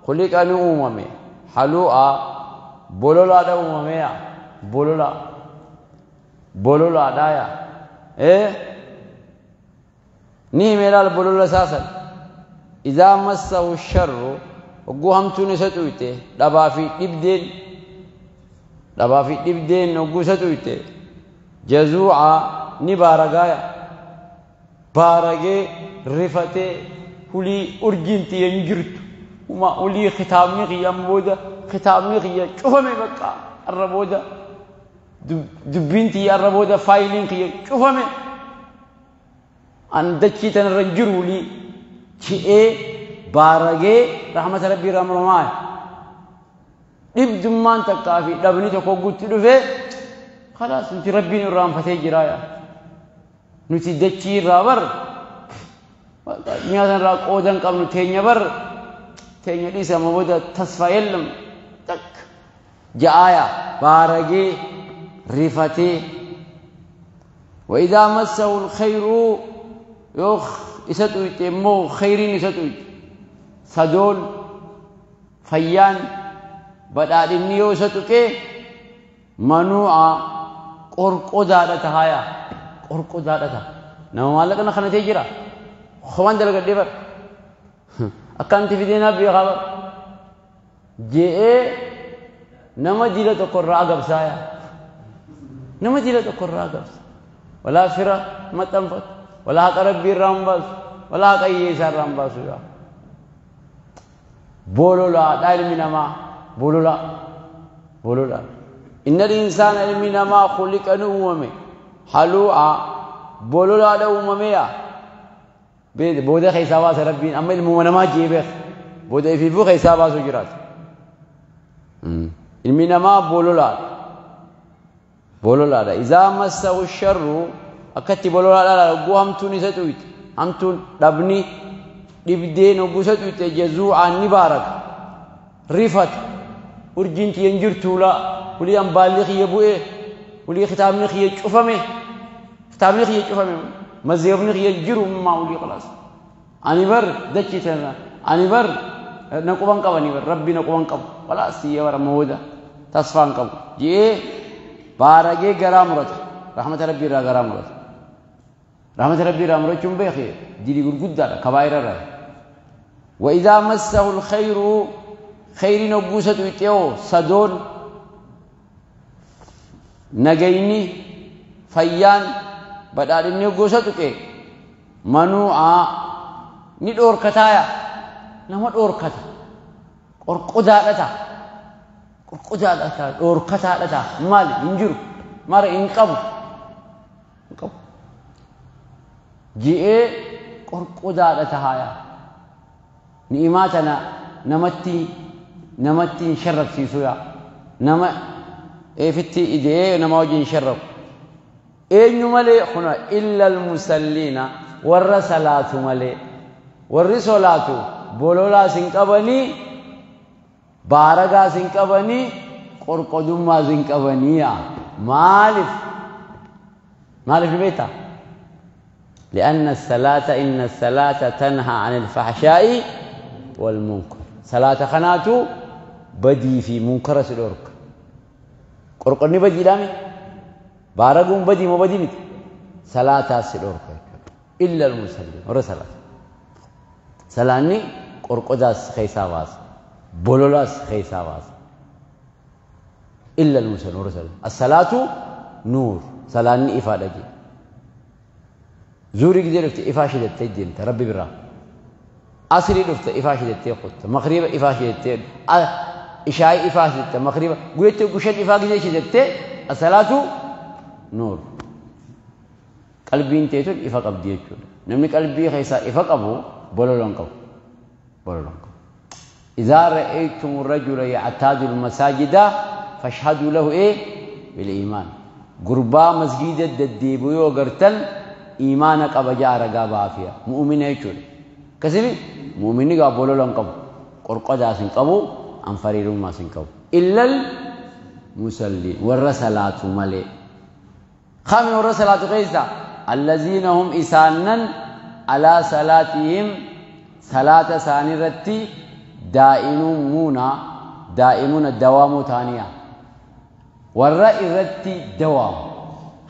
خلق أن أممي حلوء بولولا دا أممي بولولا بولولا دايا إيه نيميلال بولولا ساسل إذا مسه الشر وقوهم نستويته دبا في دبدين دبا في دبدين وقو ستويته جزوعا نبارغايا بارغي رفته هولي أرجنتي ينجرت وما أولي ختامي قيام بودا ختامي قيام شوفمي بقى الربودا دبنتي الربودا فايلين قيام شوفمي أن دكي تنرجرولي شيء بارجع رحمة ربي رحمة دب دمان تكافي دبني تكو قلت له خلاص انت ربي نرام فتي جرايا نتي دكي رابر نيازن را قودن قبل تينيا بر تينيا ليس موجودة تصفى يلم تك جايا بارجع رفتي وإذا مسه الخير يخ إستويت مو خيرين إستويت سدول فيان بدأ إني إستوك منوعة قرقودة تهايا قرقودة ته نوم لك نخنا تجرا خوان دلك ديبر أكانت في دينا بيخبر جاء نما جيلة تقرأ قبسايا نما جيلة تقرأ قبس ولا فرا ما تنفت ولا ربي رامباس ولا قيسا رامباس يا بولولا دايل ما بولولا بولولا إن الإنسان علمنا ما خلق نومه حلوعا بولولا دومه. Booda keessaa baasa Rabbiin amma ilmuma namaa jee beeka. Booda ifiifuu keessaa baasuu jiraata. Ilmi namaa bololaadha. Bololaadha. Izaa massahu sharru akkatti bololaadha hogguu hamtuun isa xuyite. Hamtuun dhabni dhibdeen hogguu isa xuyite jazuu'aan ni baaraka. Rifata. Urjiin tiyyan jirtu laa. Ulii ambaalli kiyya bu'ee. Ulii kitaabni kiyya cufame. Kitaabni kiyya cufame. Mazheebni kiyya jiru maa ulii khalaas. Ani bar dachii tana. Ani bar na quban qabani bar Rabbi na quban qabu. Khalaas siyya bara mooda. Tasfaan qabu. Jee baaragee garaa murata. Rahmata Rabbii irraa garaa murata. Rahmata Rabbii irraa murachuun beekee dilii gurguddaadha kabaa'ira irraa. وإذا مسه الخير خير نقوسة إتيو صدون نجيني فيان بدال نقوسة إتي منوعا ندور كتايا نما دور كتا قرقدا لتا قرقدا لتا دور كتا لتا مال ينجر مار إنقب إنقب جئ قرقدا لتا هايا نئماتنا نمتي شرب سيسويا نما افتي إدي نما وجه شرب إن ملي خنا إلا المسلين والرسلات ملي والرسولات بولولا سنقبني بارغا سنقبني قرقدما سنقبني مالف مالف بيتا لأن الصلاة إن الصلاة تنهى عن الفحشاء والمنكر صلاة خناتو بدي في منكر سدورك قرقني بدي لامي بارغون بدي مو بدي مت صلاة سدورك إلا المسلم ورسالة سلاني قرقداس خيساواس بولولاس خيساواس إلا المسلم ورسالة الصلاة نور سلاني إفادة جي زوري قدرت إفاشة التدين ربي برا أصلي دفت إفاشة التيقظ مغرب إفاشة التي إشاء إفاشة مغرب قلت قشت إفاشة التي الصلاة نور قلبي انتيتون إفاق أبديتون نمني قلبي خيسا إفاق أبو بولولون قو بولولون قو إذا رأيتم الرجل يعتاد المساجد فاشهدوا له إيه بالإيمان قربا مسجد الدبيو قرتل إيمانك أبجا رقابا فيها مؤمن يجول كسبي مؤمن قابلوا لهم قبو قرقدا سنقبو أنفريرون ما سنقبو إلا المسلي والرسلات ملي خامن والرسلات قيسا الذين هم إسانا على صلاتهم صلاة سانرتي دائمون دائمون الدوام تانية والرئرتي دوام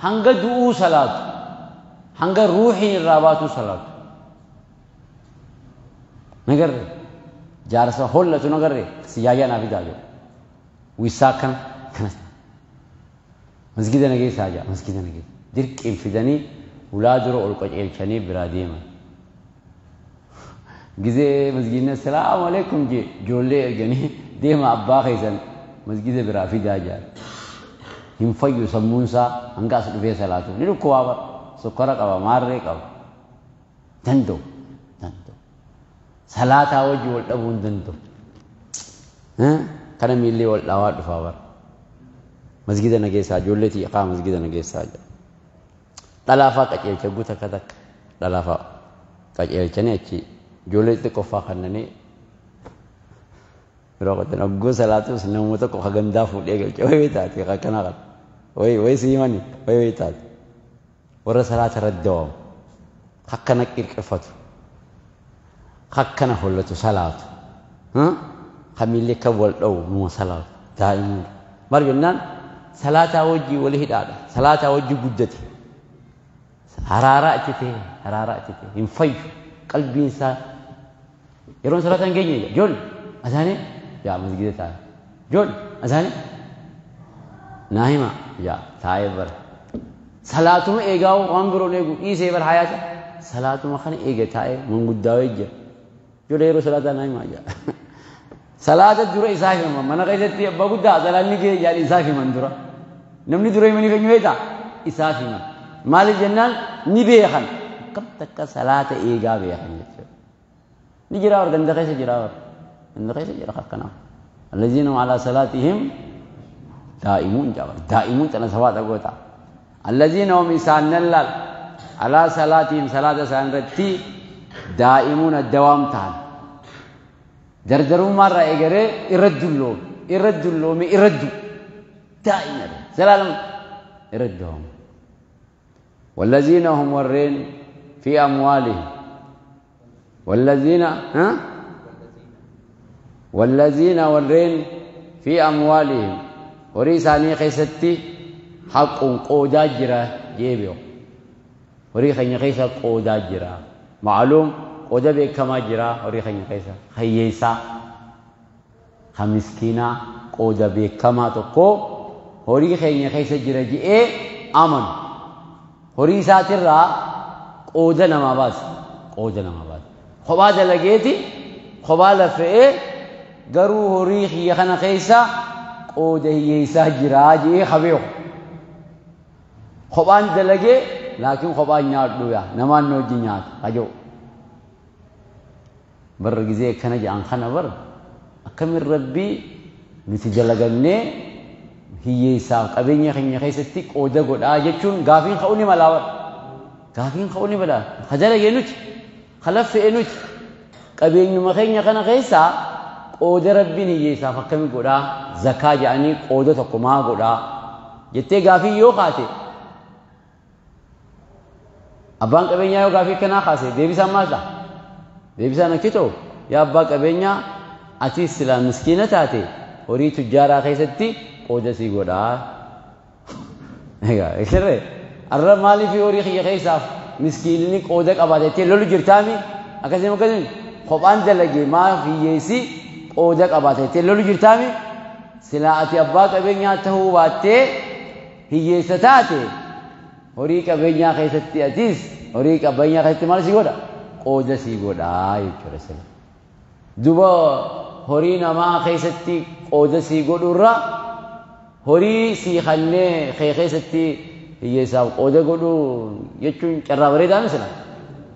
هنگ دعو صلاة هنگ روحي الرابات صلاة نگر جارسا هولتو نگر سیایا نافی داجو ویساکن کنس مسجد نگی ساجا مسجد نگی درک انفدنی ولادرو القج الچنی برادیما گزه مسجد السلام علیکم جی جولے ارگنی دیما ابا خیسن مسجد برافی داجا هم فیو سمونسا هنگا سدفه صلاتو ندکو بابا سکر قبا مارے قبا دندو دندو صلاة وجه والأبون دندو ها كان ميلي والأواد فاور مسجد نجيسا جولتي إقامة مسجد نجيسا دلافا كجيل جوتا كذاك دلافا كجيل جنيتي جولتي كفا خنني روقتنا أقول صلاة سنموت كخجندا فودي وي تاتي خكنا وي وي سيماني وي وي تاتي ورا صلاة ردوم خكنا كيركفتو خكنا هولتو صلاة ها خميلي كول أو مو صلاة دائما مرجنان صلاة وجي وله دادا صلاة وجي قدتي حرارة أتتي حرارة أتتي ينفي قلبي إنسان يرون صلاة جيني جون أزاني يا مسجد تاي جون أزاني ناهما يا تايبر صلاة ما إيجاو وانبرو نيجو إيسي بر حياته صلاة ما خني إيجا تاي من قداوي جا جو صلاة ناهما يا صلاة الدورة إسافي ما أنا قيست بقول ده صلاة نيجي يعني إسافي من دورة نمني دورة مني فين ويتا إسافي ما مال الجنان نبيه خان Akkam takka salaata eegaa beekan jechuudha. Ni jira war ganda keessa jira war ganda keessa jira akkanaa. Allaziina hum alaa salaatihim daa'imuun jaba daa'imuun tana sabaata goota. Allaziina hum isaan laal alaa salaatihim salaata isaan irratti daa'imuun addawaam ta'an. Dardarummaarraa eegalee irra dulloome irra dulloome irra du daa'ima zalaalam irra dawaamu. والذين هم ورين في أموالهم والذين ها والذين ورين في أموالهم وريساني خيستي حق قودا جرا جيبيو وري خين خيسا قودا جرا معلوم قودا بكما جرا وري خين خيسا خيسا خمسكينا قودا بكما تكو وري خين خيسا جرا جي آمن horii isaatirraa qooda namaa baasa. Qooda namaa baasa. Kophaa dalageeti, kophaa lafe'ee garuu horii kiyya kana keessa qooda hiyyeessaa jiraa jedhee habeeku. Kophaan dalagee laakiin kophaan nyaadhu yaa namaan hojii nyaata haja'u. Barra gizee akkana jedhan kana bara akkamin rabbii nuti dalagannee hiyyeessaaf qabeenya keenya keessatti qooda godhaa jechuun gaafiin ka'uu ni malaa bara. Gaafiin ka'uu ni malaa. Ka dalagee nuti, ka laffe'e nuti qabeenyuma keenya kana keessaa qooda rabbiin hiyyeessaaf akkami godhaa zakaa jedhanii qooda tokko maa godhaa jettee gaafii yoo kaate abbaan qabeenyaa yoo gaafii akkanaa kaase deebisaan maal ta'a? Deebisaan akki ta'u yaa abbaa qabeenyaa ati silaa miskiina taate horii tujjaaraa keessatti qooda sii godhaa. Egaa sirree arra maaliif horii kiyya keessaaf miskiinni qooda qabaate jettee lolu jirtaami akkasii akkasii kophaan dalagee maaf hiyyeessi qooda qabaate jettee lolu jirtaami silaa ati abbaa qabeenyaa ta'uu baattee hiyyeessa taate horii qabeenyaa keessatti atis horii qabeenyaa keessatti maal sii godha qooda sii godhaa jechuudha sila. Duba horii namaa keessatti qooda sii godhurra horii sii kannee kee keessatti hiyyeessaaf qooda godhuu jechuun carraa bareedaa misila.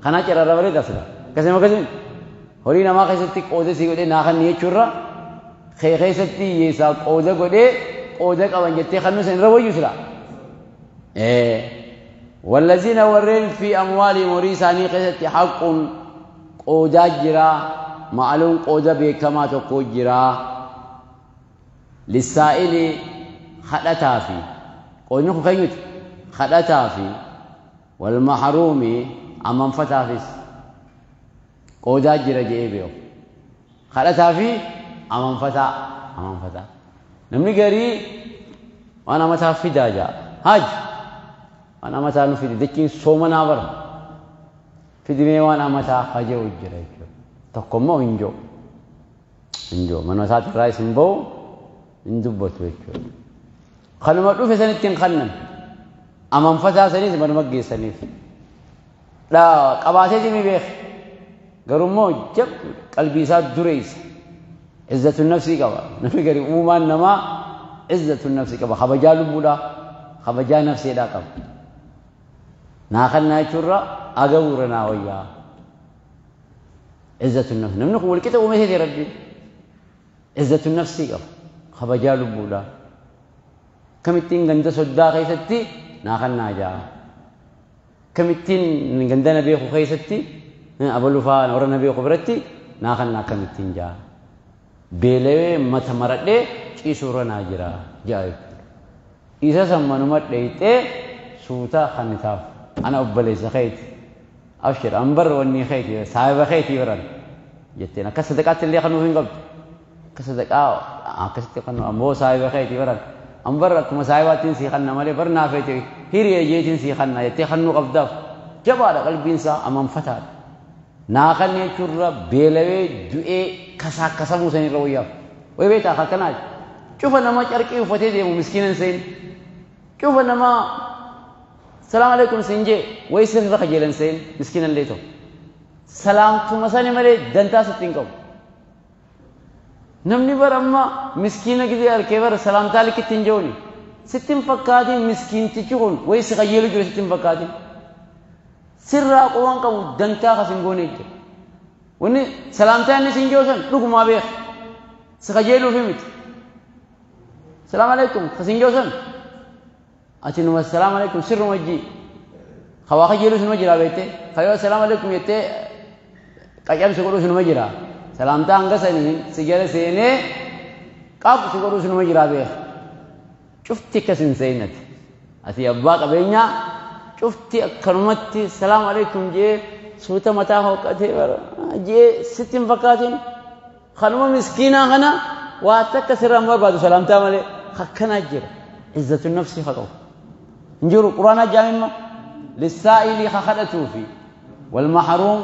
Kanaa carraa bareedaa sila. Akkasuma akkasuma horii namaa keessatti qooda sii godhee naa kanni jechuurra kee keessatti hiyyeessaaf qooda godhee qooda qaban jettee kannuu san irra wayyu sila. والذين ورين في أموالهم horii isaanii keessatti حق qoodaa jira معلوم qooda beekamaa tokko jira للسائل kadhataa fi qoodni kun keenyuti kadhataa fi walmahruumi amanfataafis qoodaa jira jedhee beeku kadhataa fi amanfataa amanfataa namni garii waan amataa fidaa jaa haaj waan amataa nu fidi dachiin soomanaa bara fidimee waan amataa haja'u jira jechuudha tokkommoo hin jiru hin jiru mana isaatirraa isin ba'u hin dubbatu jechuudha. Kanuma dhufe sanitti hin kannan amanfataa sanis manuma geessaniif qabaateeti ni beeka garummoo jabdu qalbii isaa dureessa izzatu nafsii qaba namni gari uumaan namaa izzatu nafsii qaba kabajaa lubbuudhaa kabajaa nafseedhaa qaba naa kannaa jechuurra agabuura naa wayyaa izzatu nafsi namni kun walqixa uume seete rabbiin izzatu nafsii qaba kabajaa lubbuudhaa kamittiin ganda soddaa keessatti naa kannaa jaa kamittiin ganda na beeku keessatti abalufaa warra na beeku biratti naa kannaa kamittiin jaa beelawee mata maradhee ciisuurra naa jira jaa isa sammanuma dheeyxee suuta kannitaaf ana obboleessa keeti abshir an barra wanni keeti saahiba keeti biran jetteen akka sadaqaatti illee kanuuf hin qabdu akka sadaqaa akkasitti kanu ammoo saahiba keeti biran an barra akkuma saahibaattiin sii kanna malee bar naa feete hiriya jeetiin sii kanna jettee kannuu qabdaaf jabaadha qalbiinsaa amanfataadha naa kanne jechuurra beelawee du'ee kasaakkasamuu sanirra wayyaaf way beektaa akkanaati cufa nama carqii uffatee deemu miskiinan seen cufa nama salaam alaikum siin jee way sirra kajeelan seen miskiinan lee ta'u salaamtuma sani malee dantaa sitti hin qabu namni bara amma miskiina gizee arkee bara salaamtaa likkitti hin je'uni sitti hin fakkaatin miskiintichi kun way si kajeelu jiru sitti hin fakkaatin Sirraa quban qabu dantaa kas hin goone jira. Wanni salaamtaa inni siin jiru san dhugumaa beeka. Si kajeeluufi miti. Salaam alaikum kas hin jiru san ati numa salaam alaikum sirruma jii. Hawaa kajeeluu sinuma jira beektee. Kayoo salaam alaikum jettee qaccabsi godhuu sinuma jira. Salaamtaa hanga saniin si jala seenee qabu si godhuu sinuma jira beeka. Cufti akkas hin seenati. Ati abbaa qabeenyaa cufti akkanumatti salaam alaikum jee suuta mataa hooqatee jee sitti hin fakkaatin. Kanuma miskiinaa kana waa takka sirraa hin barbaadu salaamtaa malee akkanaa jira. Izzatu nafsi haa qabu. Hin jiru quraana jaamimma lissaa'ilii haa kadhatuufi walmahruum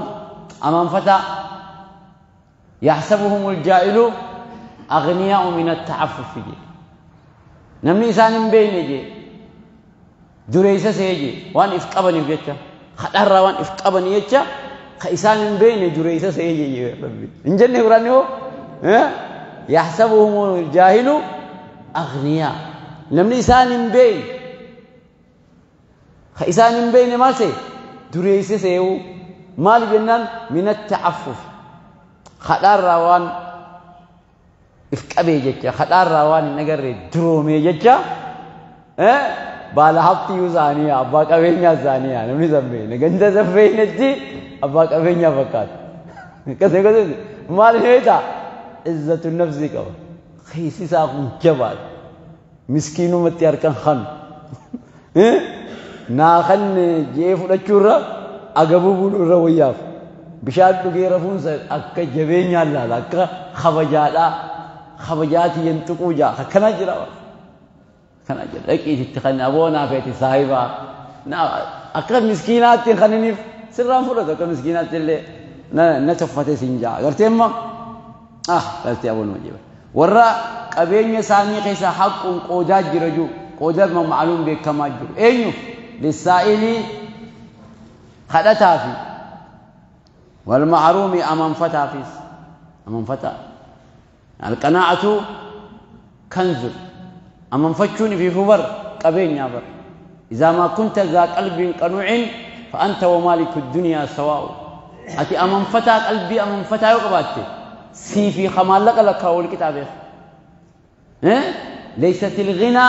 amanfataa yaxsabuhumul jaa'ilu aghniyaa'u min atta'affufi jee. Namni isaan hin beekne jee dureessa see jee waan if qabaniif jecha kadharraa waan if qabanii jecha ka isaan hin beekne dureessa see jee rabbi. Hin jenne quraanni hoo yaxsabuhumul jaahilu aghniyaa. Namni isaan hin beekne ka isaan hin beekne maal see dureessa see'u maal jennaan min atta'affuf kadharraa waan if qabee jecha kadhaarraa waan hin agarre duroomee jecha baala haftiyyuu isaanii abbaa qabeenyaa isaanii namni san beekne ganda san beeknetti abbaa qabeenyaa fakkaata. Akkasii akkasii maal beektaa izzatu nafsi qaba keessi isaa kun jabaadha miskiinumatti harkan kanu naa kan jee fudhachuurra agabuu buluurra wayyaaf bishaan dhugee rafuunsa akka jabeenyaan laala akka kabajaadhaa. Kabajaati yantuquu jaa akkana jira akkana jira dhaqiititti kan aboonaa feeti saahibaa akka miskiinaatti kaniniif sirraan fudhatu akka miskiinaatti illee na tuffate siin jaa gartee immoo gartee aboonuma jira warra qabeenya isaanii keessa haquun qoodaa jira jiru qoodaa macluum beekamaa jiru eenyu lissaa'ilii kadhataa fi walmahruumi amanfataafis amanfataa. القناعة كنز أمن فتشوني في فبر قبين يا بر إذا ما كنت ذا قلب قنوع فأنت ومالك الدنيا سواء أتي أمن فتا قلبي أمن فتا يقباتي سيفي خمال لك لك والكتاب ليست الغنى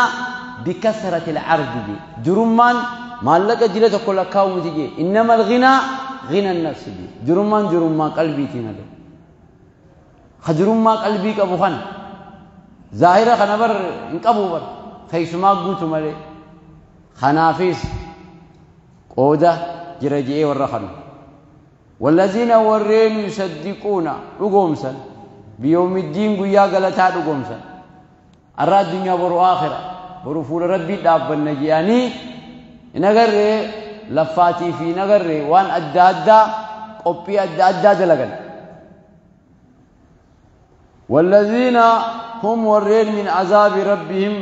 بكثرة العرض دي درمان ما لك جلتك كل كاوم تجي إنما الغنى غنى النفس دي درمان درمان قلبي تنادي خجرما قلبي قبو خان ظاهرة خنبر انقبو بر خيسما قوتو مالي خنافيس قودة جرجئي ورخن والذين ورين يصدقون رقومسا بيوم الدين قيا قلتا رقومسا الرا الدنيا برو آخرة برو فول ربي داب النجياني نغر لفاتي في نغر وان أدى أدى قبي أدى أدى دلقن والذين هم ورين من عذاب ربهم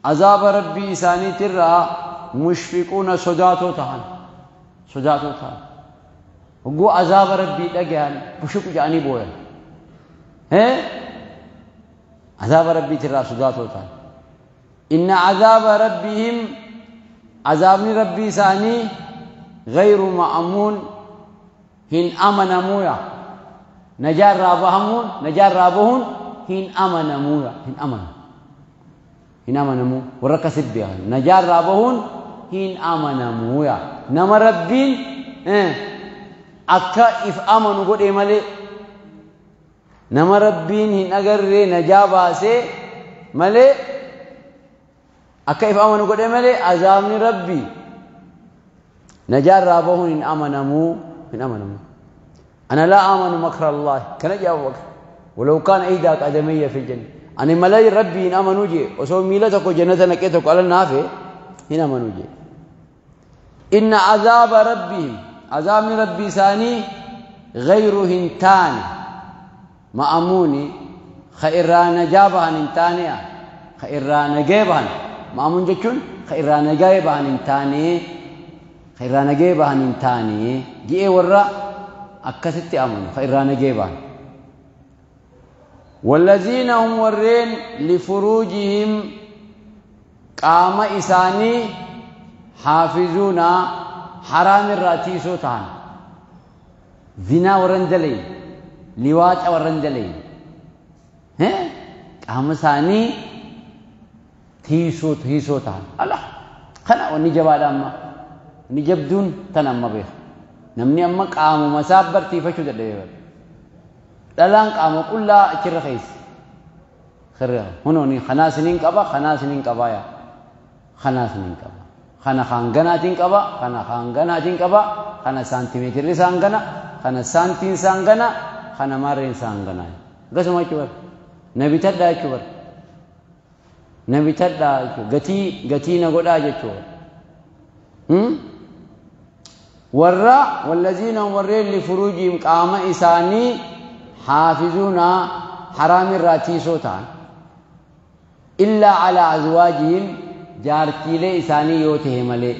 عذاب ربي إساني ترى مشفقون صداتو تهان صداتو تهان وقو عذاب ربي لقيان بشك جاني بويا عذاب ربي ترى صداتو تهان إن عذاب ربهم عذاب ربي إساني غير مأمون هن أمن مويا نجار رابهمون نجار رابهون هن أمنمو هن أمن هن أمنمو وركسب بها نجار رابهون هن أمنمو يا نما ربين أكا إف أمنو قد إمالي نما ربين هن أجر نجابة سي مالي أكا إف أمنو قد إمالي عذابني ربي نجار رابهون هن أمنمو هن أمنمو أنا لا آمن مكر الله كان جاء أبو بكر ولو كان إحدى قدمي في الجنة أنا ملاي ربي إن آمنوا جي وسو ميلتك جنة نكيتك على النافع إن آمنوا جي إن عذاب ربهم عذاب ربي ثاني غير هنتان مأموني خيران جابهن هنتاني خيران جابهن مأمون جتون خيران جابهن هنتاني خيران جابهن هنتاني جي ورا أكست أمن خيران جيبان والذين هم ورين لفروجهم قام إساني حافظون حرام الراتيسو تهان زنا ورندلين لواط ورندلين ها قام ثاني تيسو تيسو تهان الله خنا ونجبا داما نجبدون تنما بيه نمني أما قاموا مسابر تيفشو دليل دلان قاموا كلها أشر خيس خير هنوني خناسنين قبا خناسنين قبا يا خناسنين قبا خنا خانغناتين قبا خنا خانغناتين قبا خنا سنتيمتر سانغنا خنا سانتين سانغنا خنا مارين سانغنا قسم أكبر نبي تدا أكبر نبي تدا غتي غتي نغدا أكبر ورا والذين ورين لفروجهم قام إساني حافظون حرام الراتيسو تان إلا على أزواجهم جارتي لي إساني يوتهم لي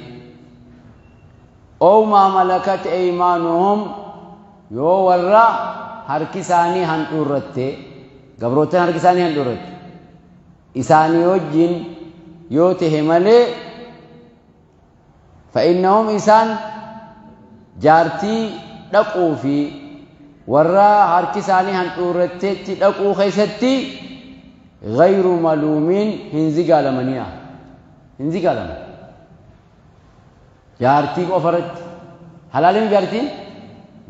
أو ما ملكت أيمانهم يو ورا هركساني هنطورته قبروتين هركساني هنطورته إساني يوجين يوتهم لي فإنهم إسان جارتي دقو في ورا هركساني هنطورته دقو خيستي غير ملومين هنزي قالمنيا هنزي قالم جارتي قفرت حلالين جارتي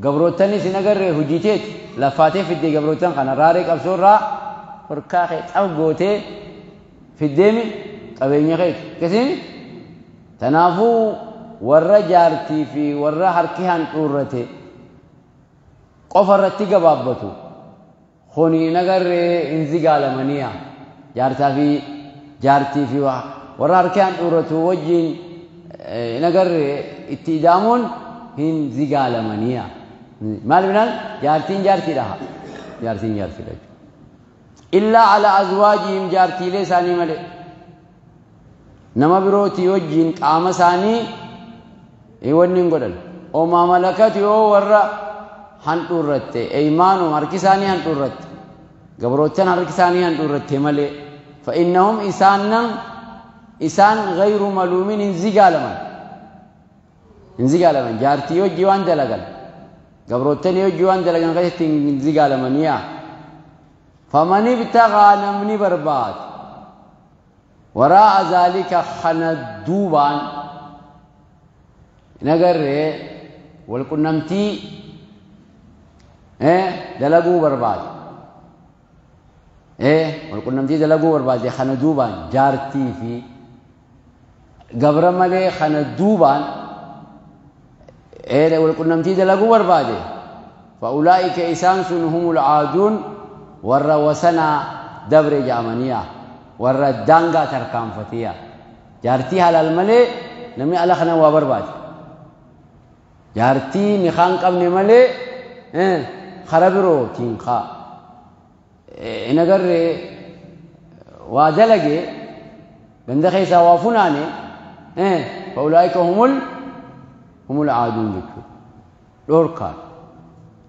قبروتني سنقر هجيتيت لفاتي في الدي قبروتن خنا راريك أبسور را فركاخي تأو في الديمي قبيني خيت كسيني تنافو ورا جارتي في ورا حركي هنطورته قفرتي قبابتو خوني نقر انزي قالمنيا جارتا في جارتي في ورا حركي هنطورته وجين نقر اتدامون هنزي قالمنيا مال بنال جارتين جارتي لها جارتين جارتي لها إلا على أزواجهم جارتي لساني ملي نما بروتي وجين قام ثاني ايونين غدل او ما ملكت يو ورا هنطورته ايمانو هركساني هنطورت غبروتن هركساني هنطورته ملي فانهم اسان اسان غير ملومين انزغالمن انزغالمن جارتي وجيوان دلغل غبروتن يوجيوان دلغن غيت انزغالمن يا فمن ابتغى نمني برباد وراء ذلك خندوبان نگر والقنمتي دلقو برباد والقنمتي دلقو برباد خندوبان جارتي في قبر ملي خندوبان والقنمتي دلقو برباد فأولئك إسانس هم العادون والروسنا دبر جامنيا والردانغا تركام فتيا جارتي حلال ملي نمي على خنا وبرباد جارتي نخان قبل ملي خربرو تينخا نگر وادلگي بند خيسا وافناني فأولئك هم العادون بكو دوركا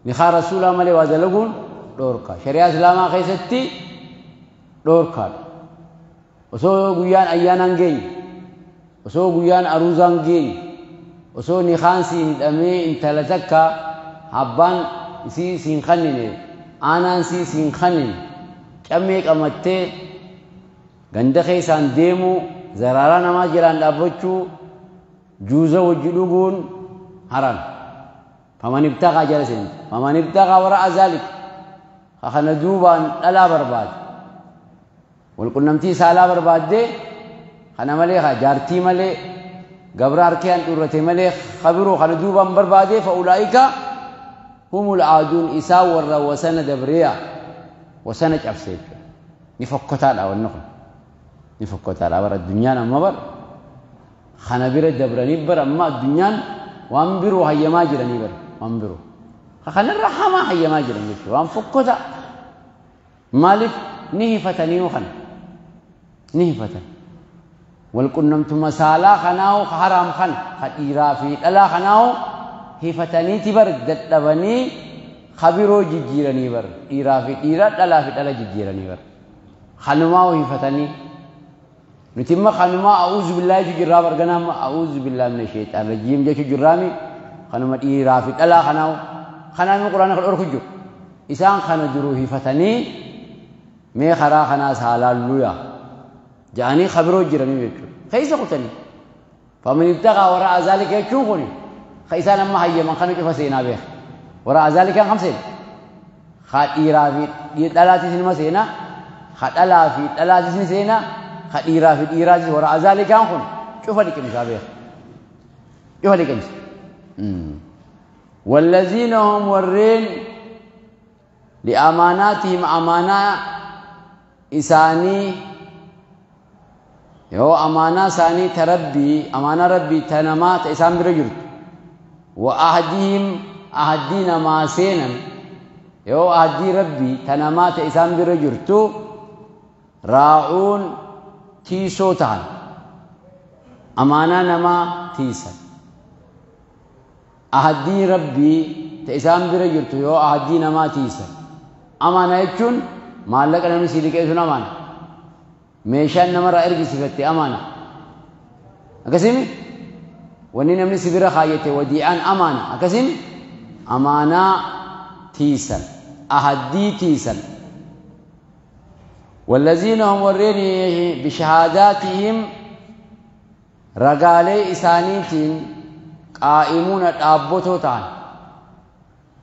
نخا رسول ملي وادلگون دوركا شريعة اسلاما خيستي دوركا osoo guyyaan ayyaanaan geenye osoo guyyaan aruuzaan geenye osoo nikaan si hidhamee intala takka abbaan isii siin kennine aanaan sii siin kennine cammee qamattee ganda keessaan deemuu zaraaraa namaa jalaan dhaabbachuu juuza wajji dhuguun haram faman ibtaqaa jala seenti faman ibtaqaa wara'a zaalik kana duubaan dhalaa barbaade والقنمتي سالا برباد خنا ملي جارتي ملي قبر أركان دورتي ملي خبرو خنا دوبان برباد فأولئك هم العادون إسا ور وسنة دبريا وسنة أفسيت نفكتا لا والنقل نفكتا لا بر الدنيا ما بر خنا بير دبرني بر أما الدنيا وانبرو هيا ما جرني بر وانبرو خنا الرحمة هيا ما جرني وانفكتا مالك نهفتني وخن نهفتن والقنمت مسالا خناو حرام خن خيرا في الا خناو هفتني تبر ددبني خبرو جيرني بر ايرا في ايرا دلا في دلا جيرني بر خنماو هفتني Nuti imma kanumaa a'uuzu billaahi jechuu jirraa barganaa amma a'uuzu billaahi mina sheexaan rajiim jechuu jirraami kanuma dhiiraa fi dhalaa kanaa kanaa quraana kan dhorku jiru. Isaan kana duruu hifatanii mee karaa kanaas haa laalluu yaa ja'anii kabiroo jiranii jechuudha. Keessa kutanii. Faman ibtagaa waraa zaalika jechuun kuni ka isaan amma hayyaman kana cufa seenaa beeka. Waraa zaalikaan kam seena? Ka dhiiraa fi dhalaatis nima seenaa, ka dhalaa fi dhalaatis ni seenaa, ka dhiiraa fi dhiiraatis waraa zaalikaan kun cufa liqimsaa beeka. Cufa liqimsa. Wallaziina hum warreen li'amaanaatihim amaanaa isaanii yoo amaanaa isaanii ta rabbii amaanaa rabbii ta namaa ta isaan bira jirtu wa ahdihim ahdii namaa seenan yoo ahdii rabbii ta namaa ta isaan bira jirtu raa'uun tiisoo ta'an amaanaa namaa tiisan ahdii rabbii ta isaan bira jirtu yoo ahdii namaa tiisan amaanaa jechuun maallaqa namni sii liqeessuun amaana meeshaan namarraa ergisiifatte amaana akkasimi wanni namni si bira kaayyate wadi'aan amaana akkasimi amaanaa tiisan ahaddii tiisan والذين هم ورين بشهاداتهم رجالي إسانيتين قائمون دابوتو تان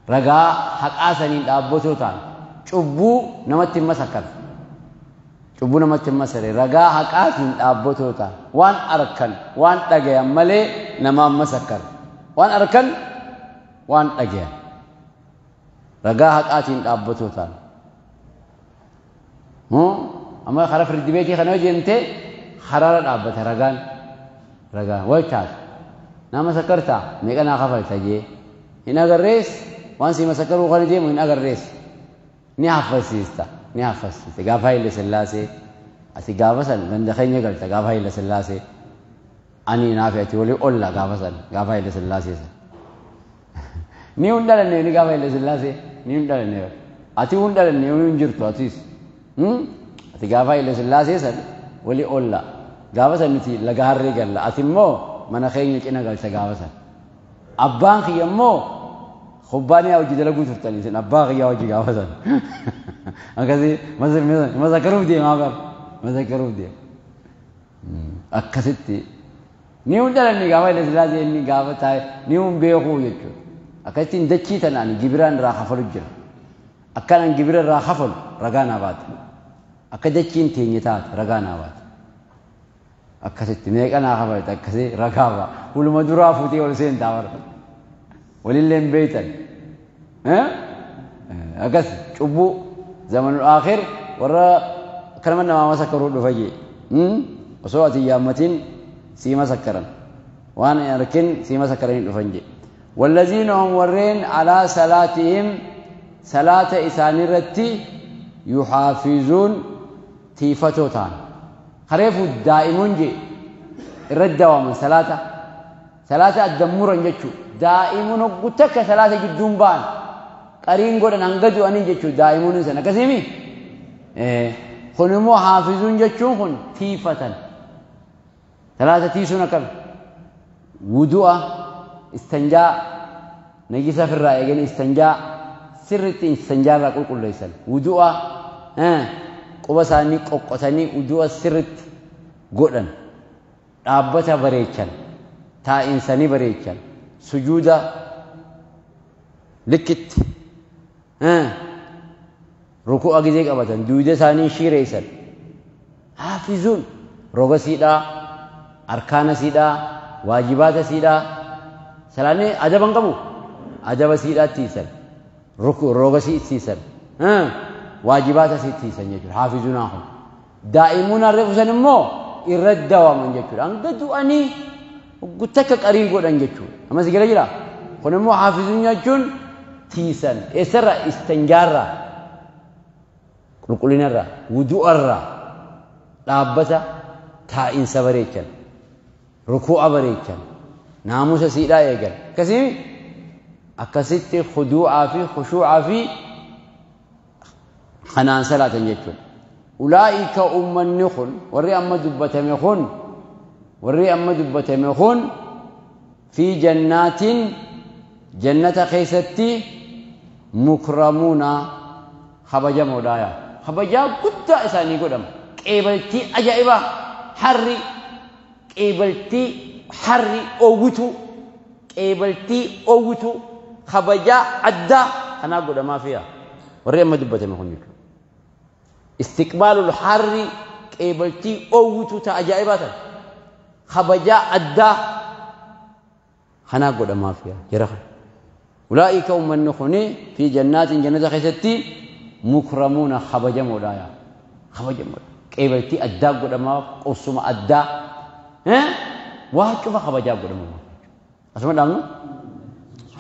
رجا حق آسانين دابوتو تان cubbuu namatti hin masakkan cubbuu namatti hin masare ragaa haqaatiin dhaabbatoo ta'an waan arkan waan dhagayan malee namaan masakkan waan arkan waan dhagayan ragaa haqaatiin dhaabbatoo ta'an amma karaa firdi beetii kana yoo deemte karaara dhaabbata ragaan ragaa wal taata nama masakkartaa meeqa naa kafalta jee hin agarrees waan si masakkaruu kana deemu hin agarrees ni haffasiista ni haffasiista gaafa Haile Sillaasee ati gaafa san ganda keenya galta gaafa Haile Sillaasee ani naafi ati walii olla gaafa san gaafa Haile Sillaasee san ni hin dhalanne ni gaafa Haile Sillaasee ni hin dhalanne ati hin dhalanne ni hin jirtu atis ati gaafa Haile Sillaasee san walii olla gaafa san nuti laga harree galla ati immoo mana keenya cina galta gaafa san abbaan kiyya immoo kubbaaniyaa hojii dalaguu turtanii isin abbaa kiyyaa hojii gaafa san akkasii masakkaruuf deemaa bara masakkaruuf deema akkasitti ni hin dhalanne gaafa Haile Sillaasee inni gaafa taa'e ni hin beekuu jechuudha akkasittiin dachii tanaan gibiraan irraa kafalu jira akkanaan gibira irraa kafalu ragaa naa baate akka dachiin teenye taate ragaa naa baate akkasitti meeqa naa kafalte akkasii ragaa ba'a huluma duraa fuutee ol seentaa bara walillee hin beeytan akkas cubbuu zamanul aakhir warra akkanuma namaa masakkaruu dhufa jee osoo ati yaammatiin sii masakkaran waan hin arkin sii masakkaranii dhufan jee wallaziina hum warreen alaa salaatihim salaata isaaniirratti yuxaafizuun tiifatoo ta'an kareefu daa'imuun jee irratti dawaaman salaata salaata addan muran jechuu daa'imuun hoggu takka salaata gidduun ba'an qariin godhan hanga du'anii jechuu daa'imuun san akkasiimi kun immoo haafizuun jechuun kun tiifatan salaata tiisuun akkam wudu'a istanjaa najisa ofirraa eeganii istanjaa sirriitti istanjaa irraa qulqulleessan wudu'a quba isaanii qoqqotanii wudu'a sirriitti godhan dhaabbata bareechan taa'insanii bareechan sujuuda likkitti ruku'a gizee qabatan duuda isaanii shiireessan haafizuun roga siidhaa arkaana siidhaa waajibaata siidhaa salaanni adaba hin qabu adaba siidhaa tiisan roga sii tiisan waajibaata sii tiisan jechuudha haafizuunaa kun daa'imuun harreefu san immoo irra dawaaman jechuudha hanga du'anii takka qarii godhan jechuudha ammas gara jira kun immoo haafizuun jechuun tiisan eessarra istanjaarraa qulqullinarraa wudu'arraa dhaabbata taa'insa bareechan ruku'a bareechan naamusa siidhaa eegan akkasii akkasitti khuduu'aa fi khushuu'aa fi kanaan salaatan jechuudha. Ulaa'ika ummanni kun warri amma dubbatame kun warri amma dubbatame kun fi jannaatin jannata keessatti mukramuuna kabajamoodha yaa kabajaa guddaa isaanii godhama qeebaltii ajaa'ibaa harri qeebaltii harri oowwitu qeebaltii oowwitu kabajaa addaa kanaa godhamaa fiya warri amma dubbatame kun jechuudha. Istiqbaalul harri qeebaltii oowwitu ta ajaa'ibaa tan kabajaa addaa kanaa godhamaa fiya jara kana. Ulaa'ika ummanni kuni fi jannaatin jannata keessatti mukramuuna kabajamoodha yaa kabajamoodha. Qeebaltii addaa godhamaa qubsuma addaa waa cufa kabajaa godhamaa. Asuma dhaabnu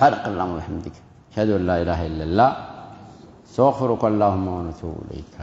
سبحانك اللهم وبحمدك أشهد أن لا إله إلا الله استغفرك اللهم ونتوب إليك.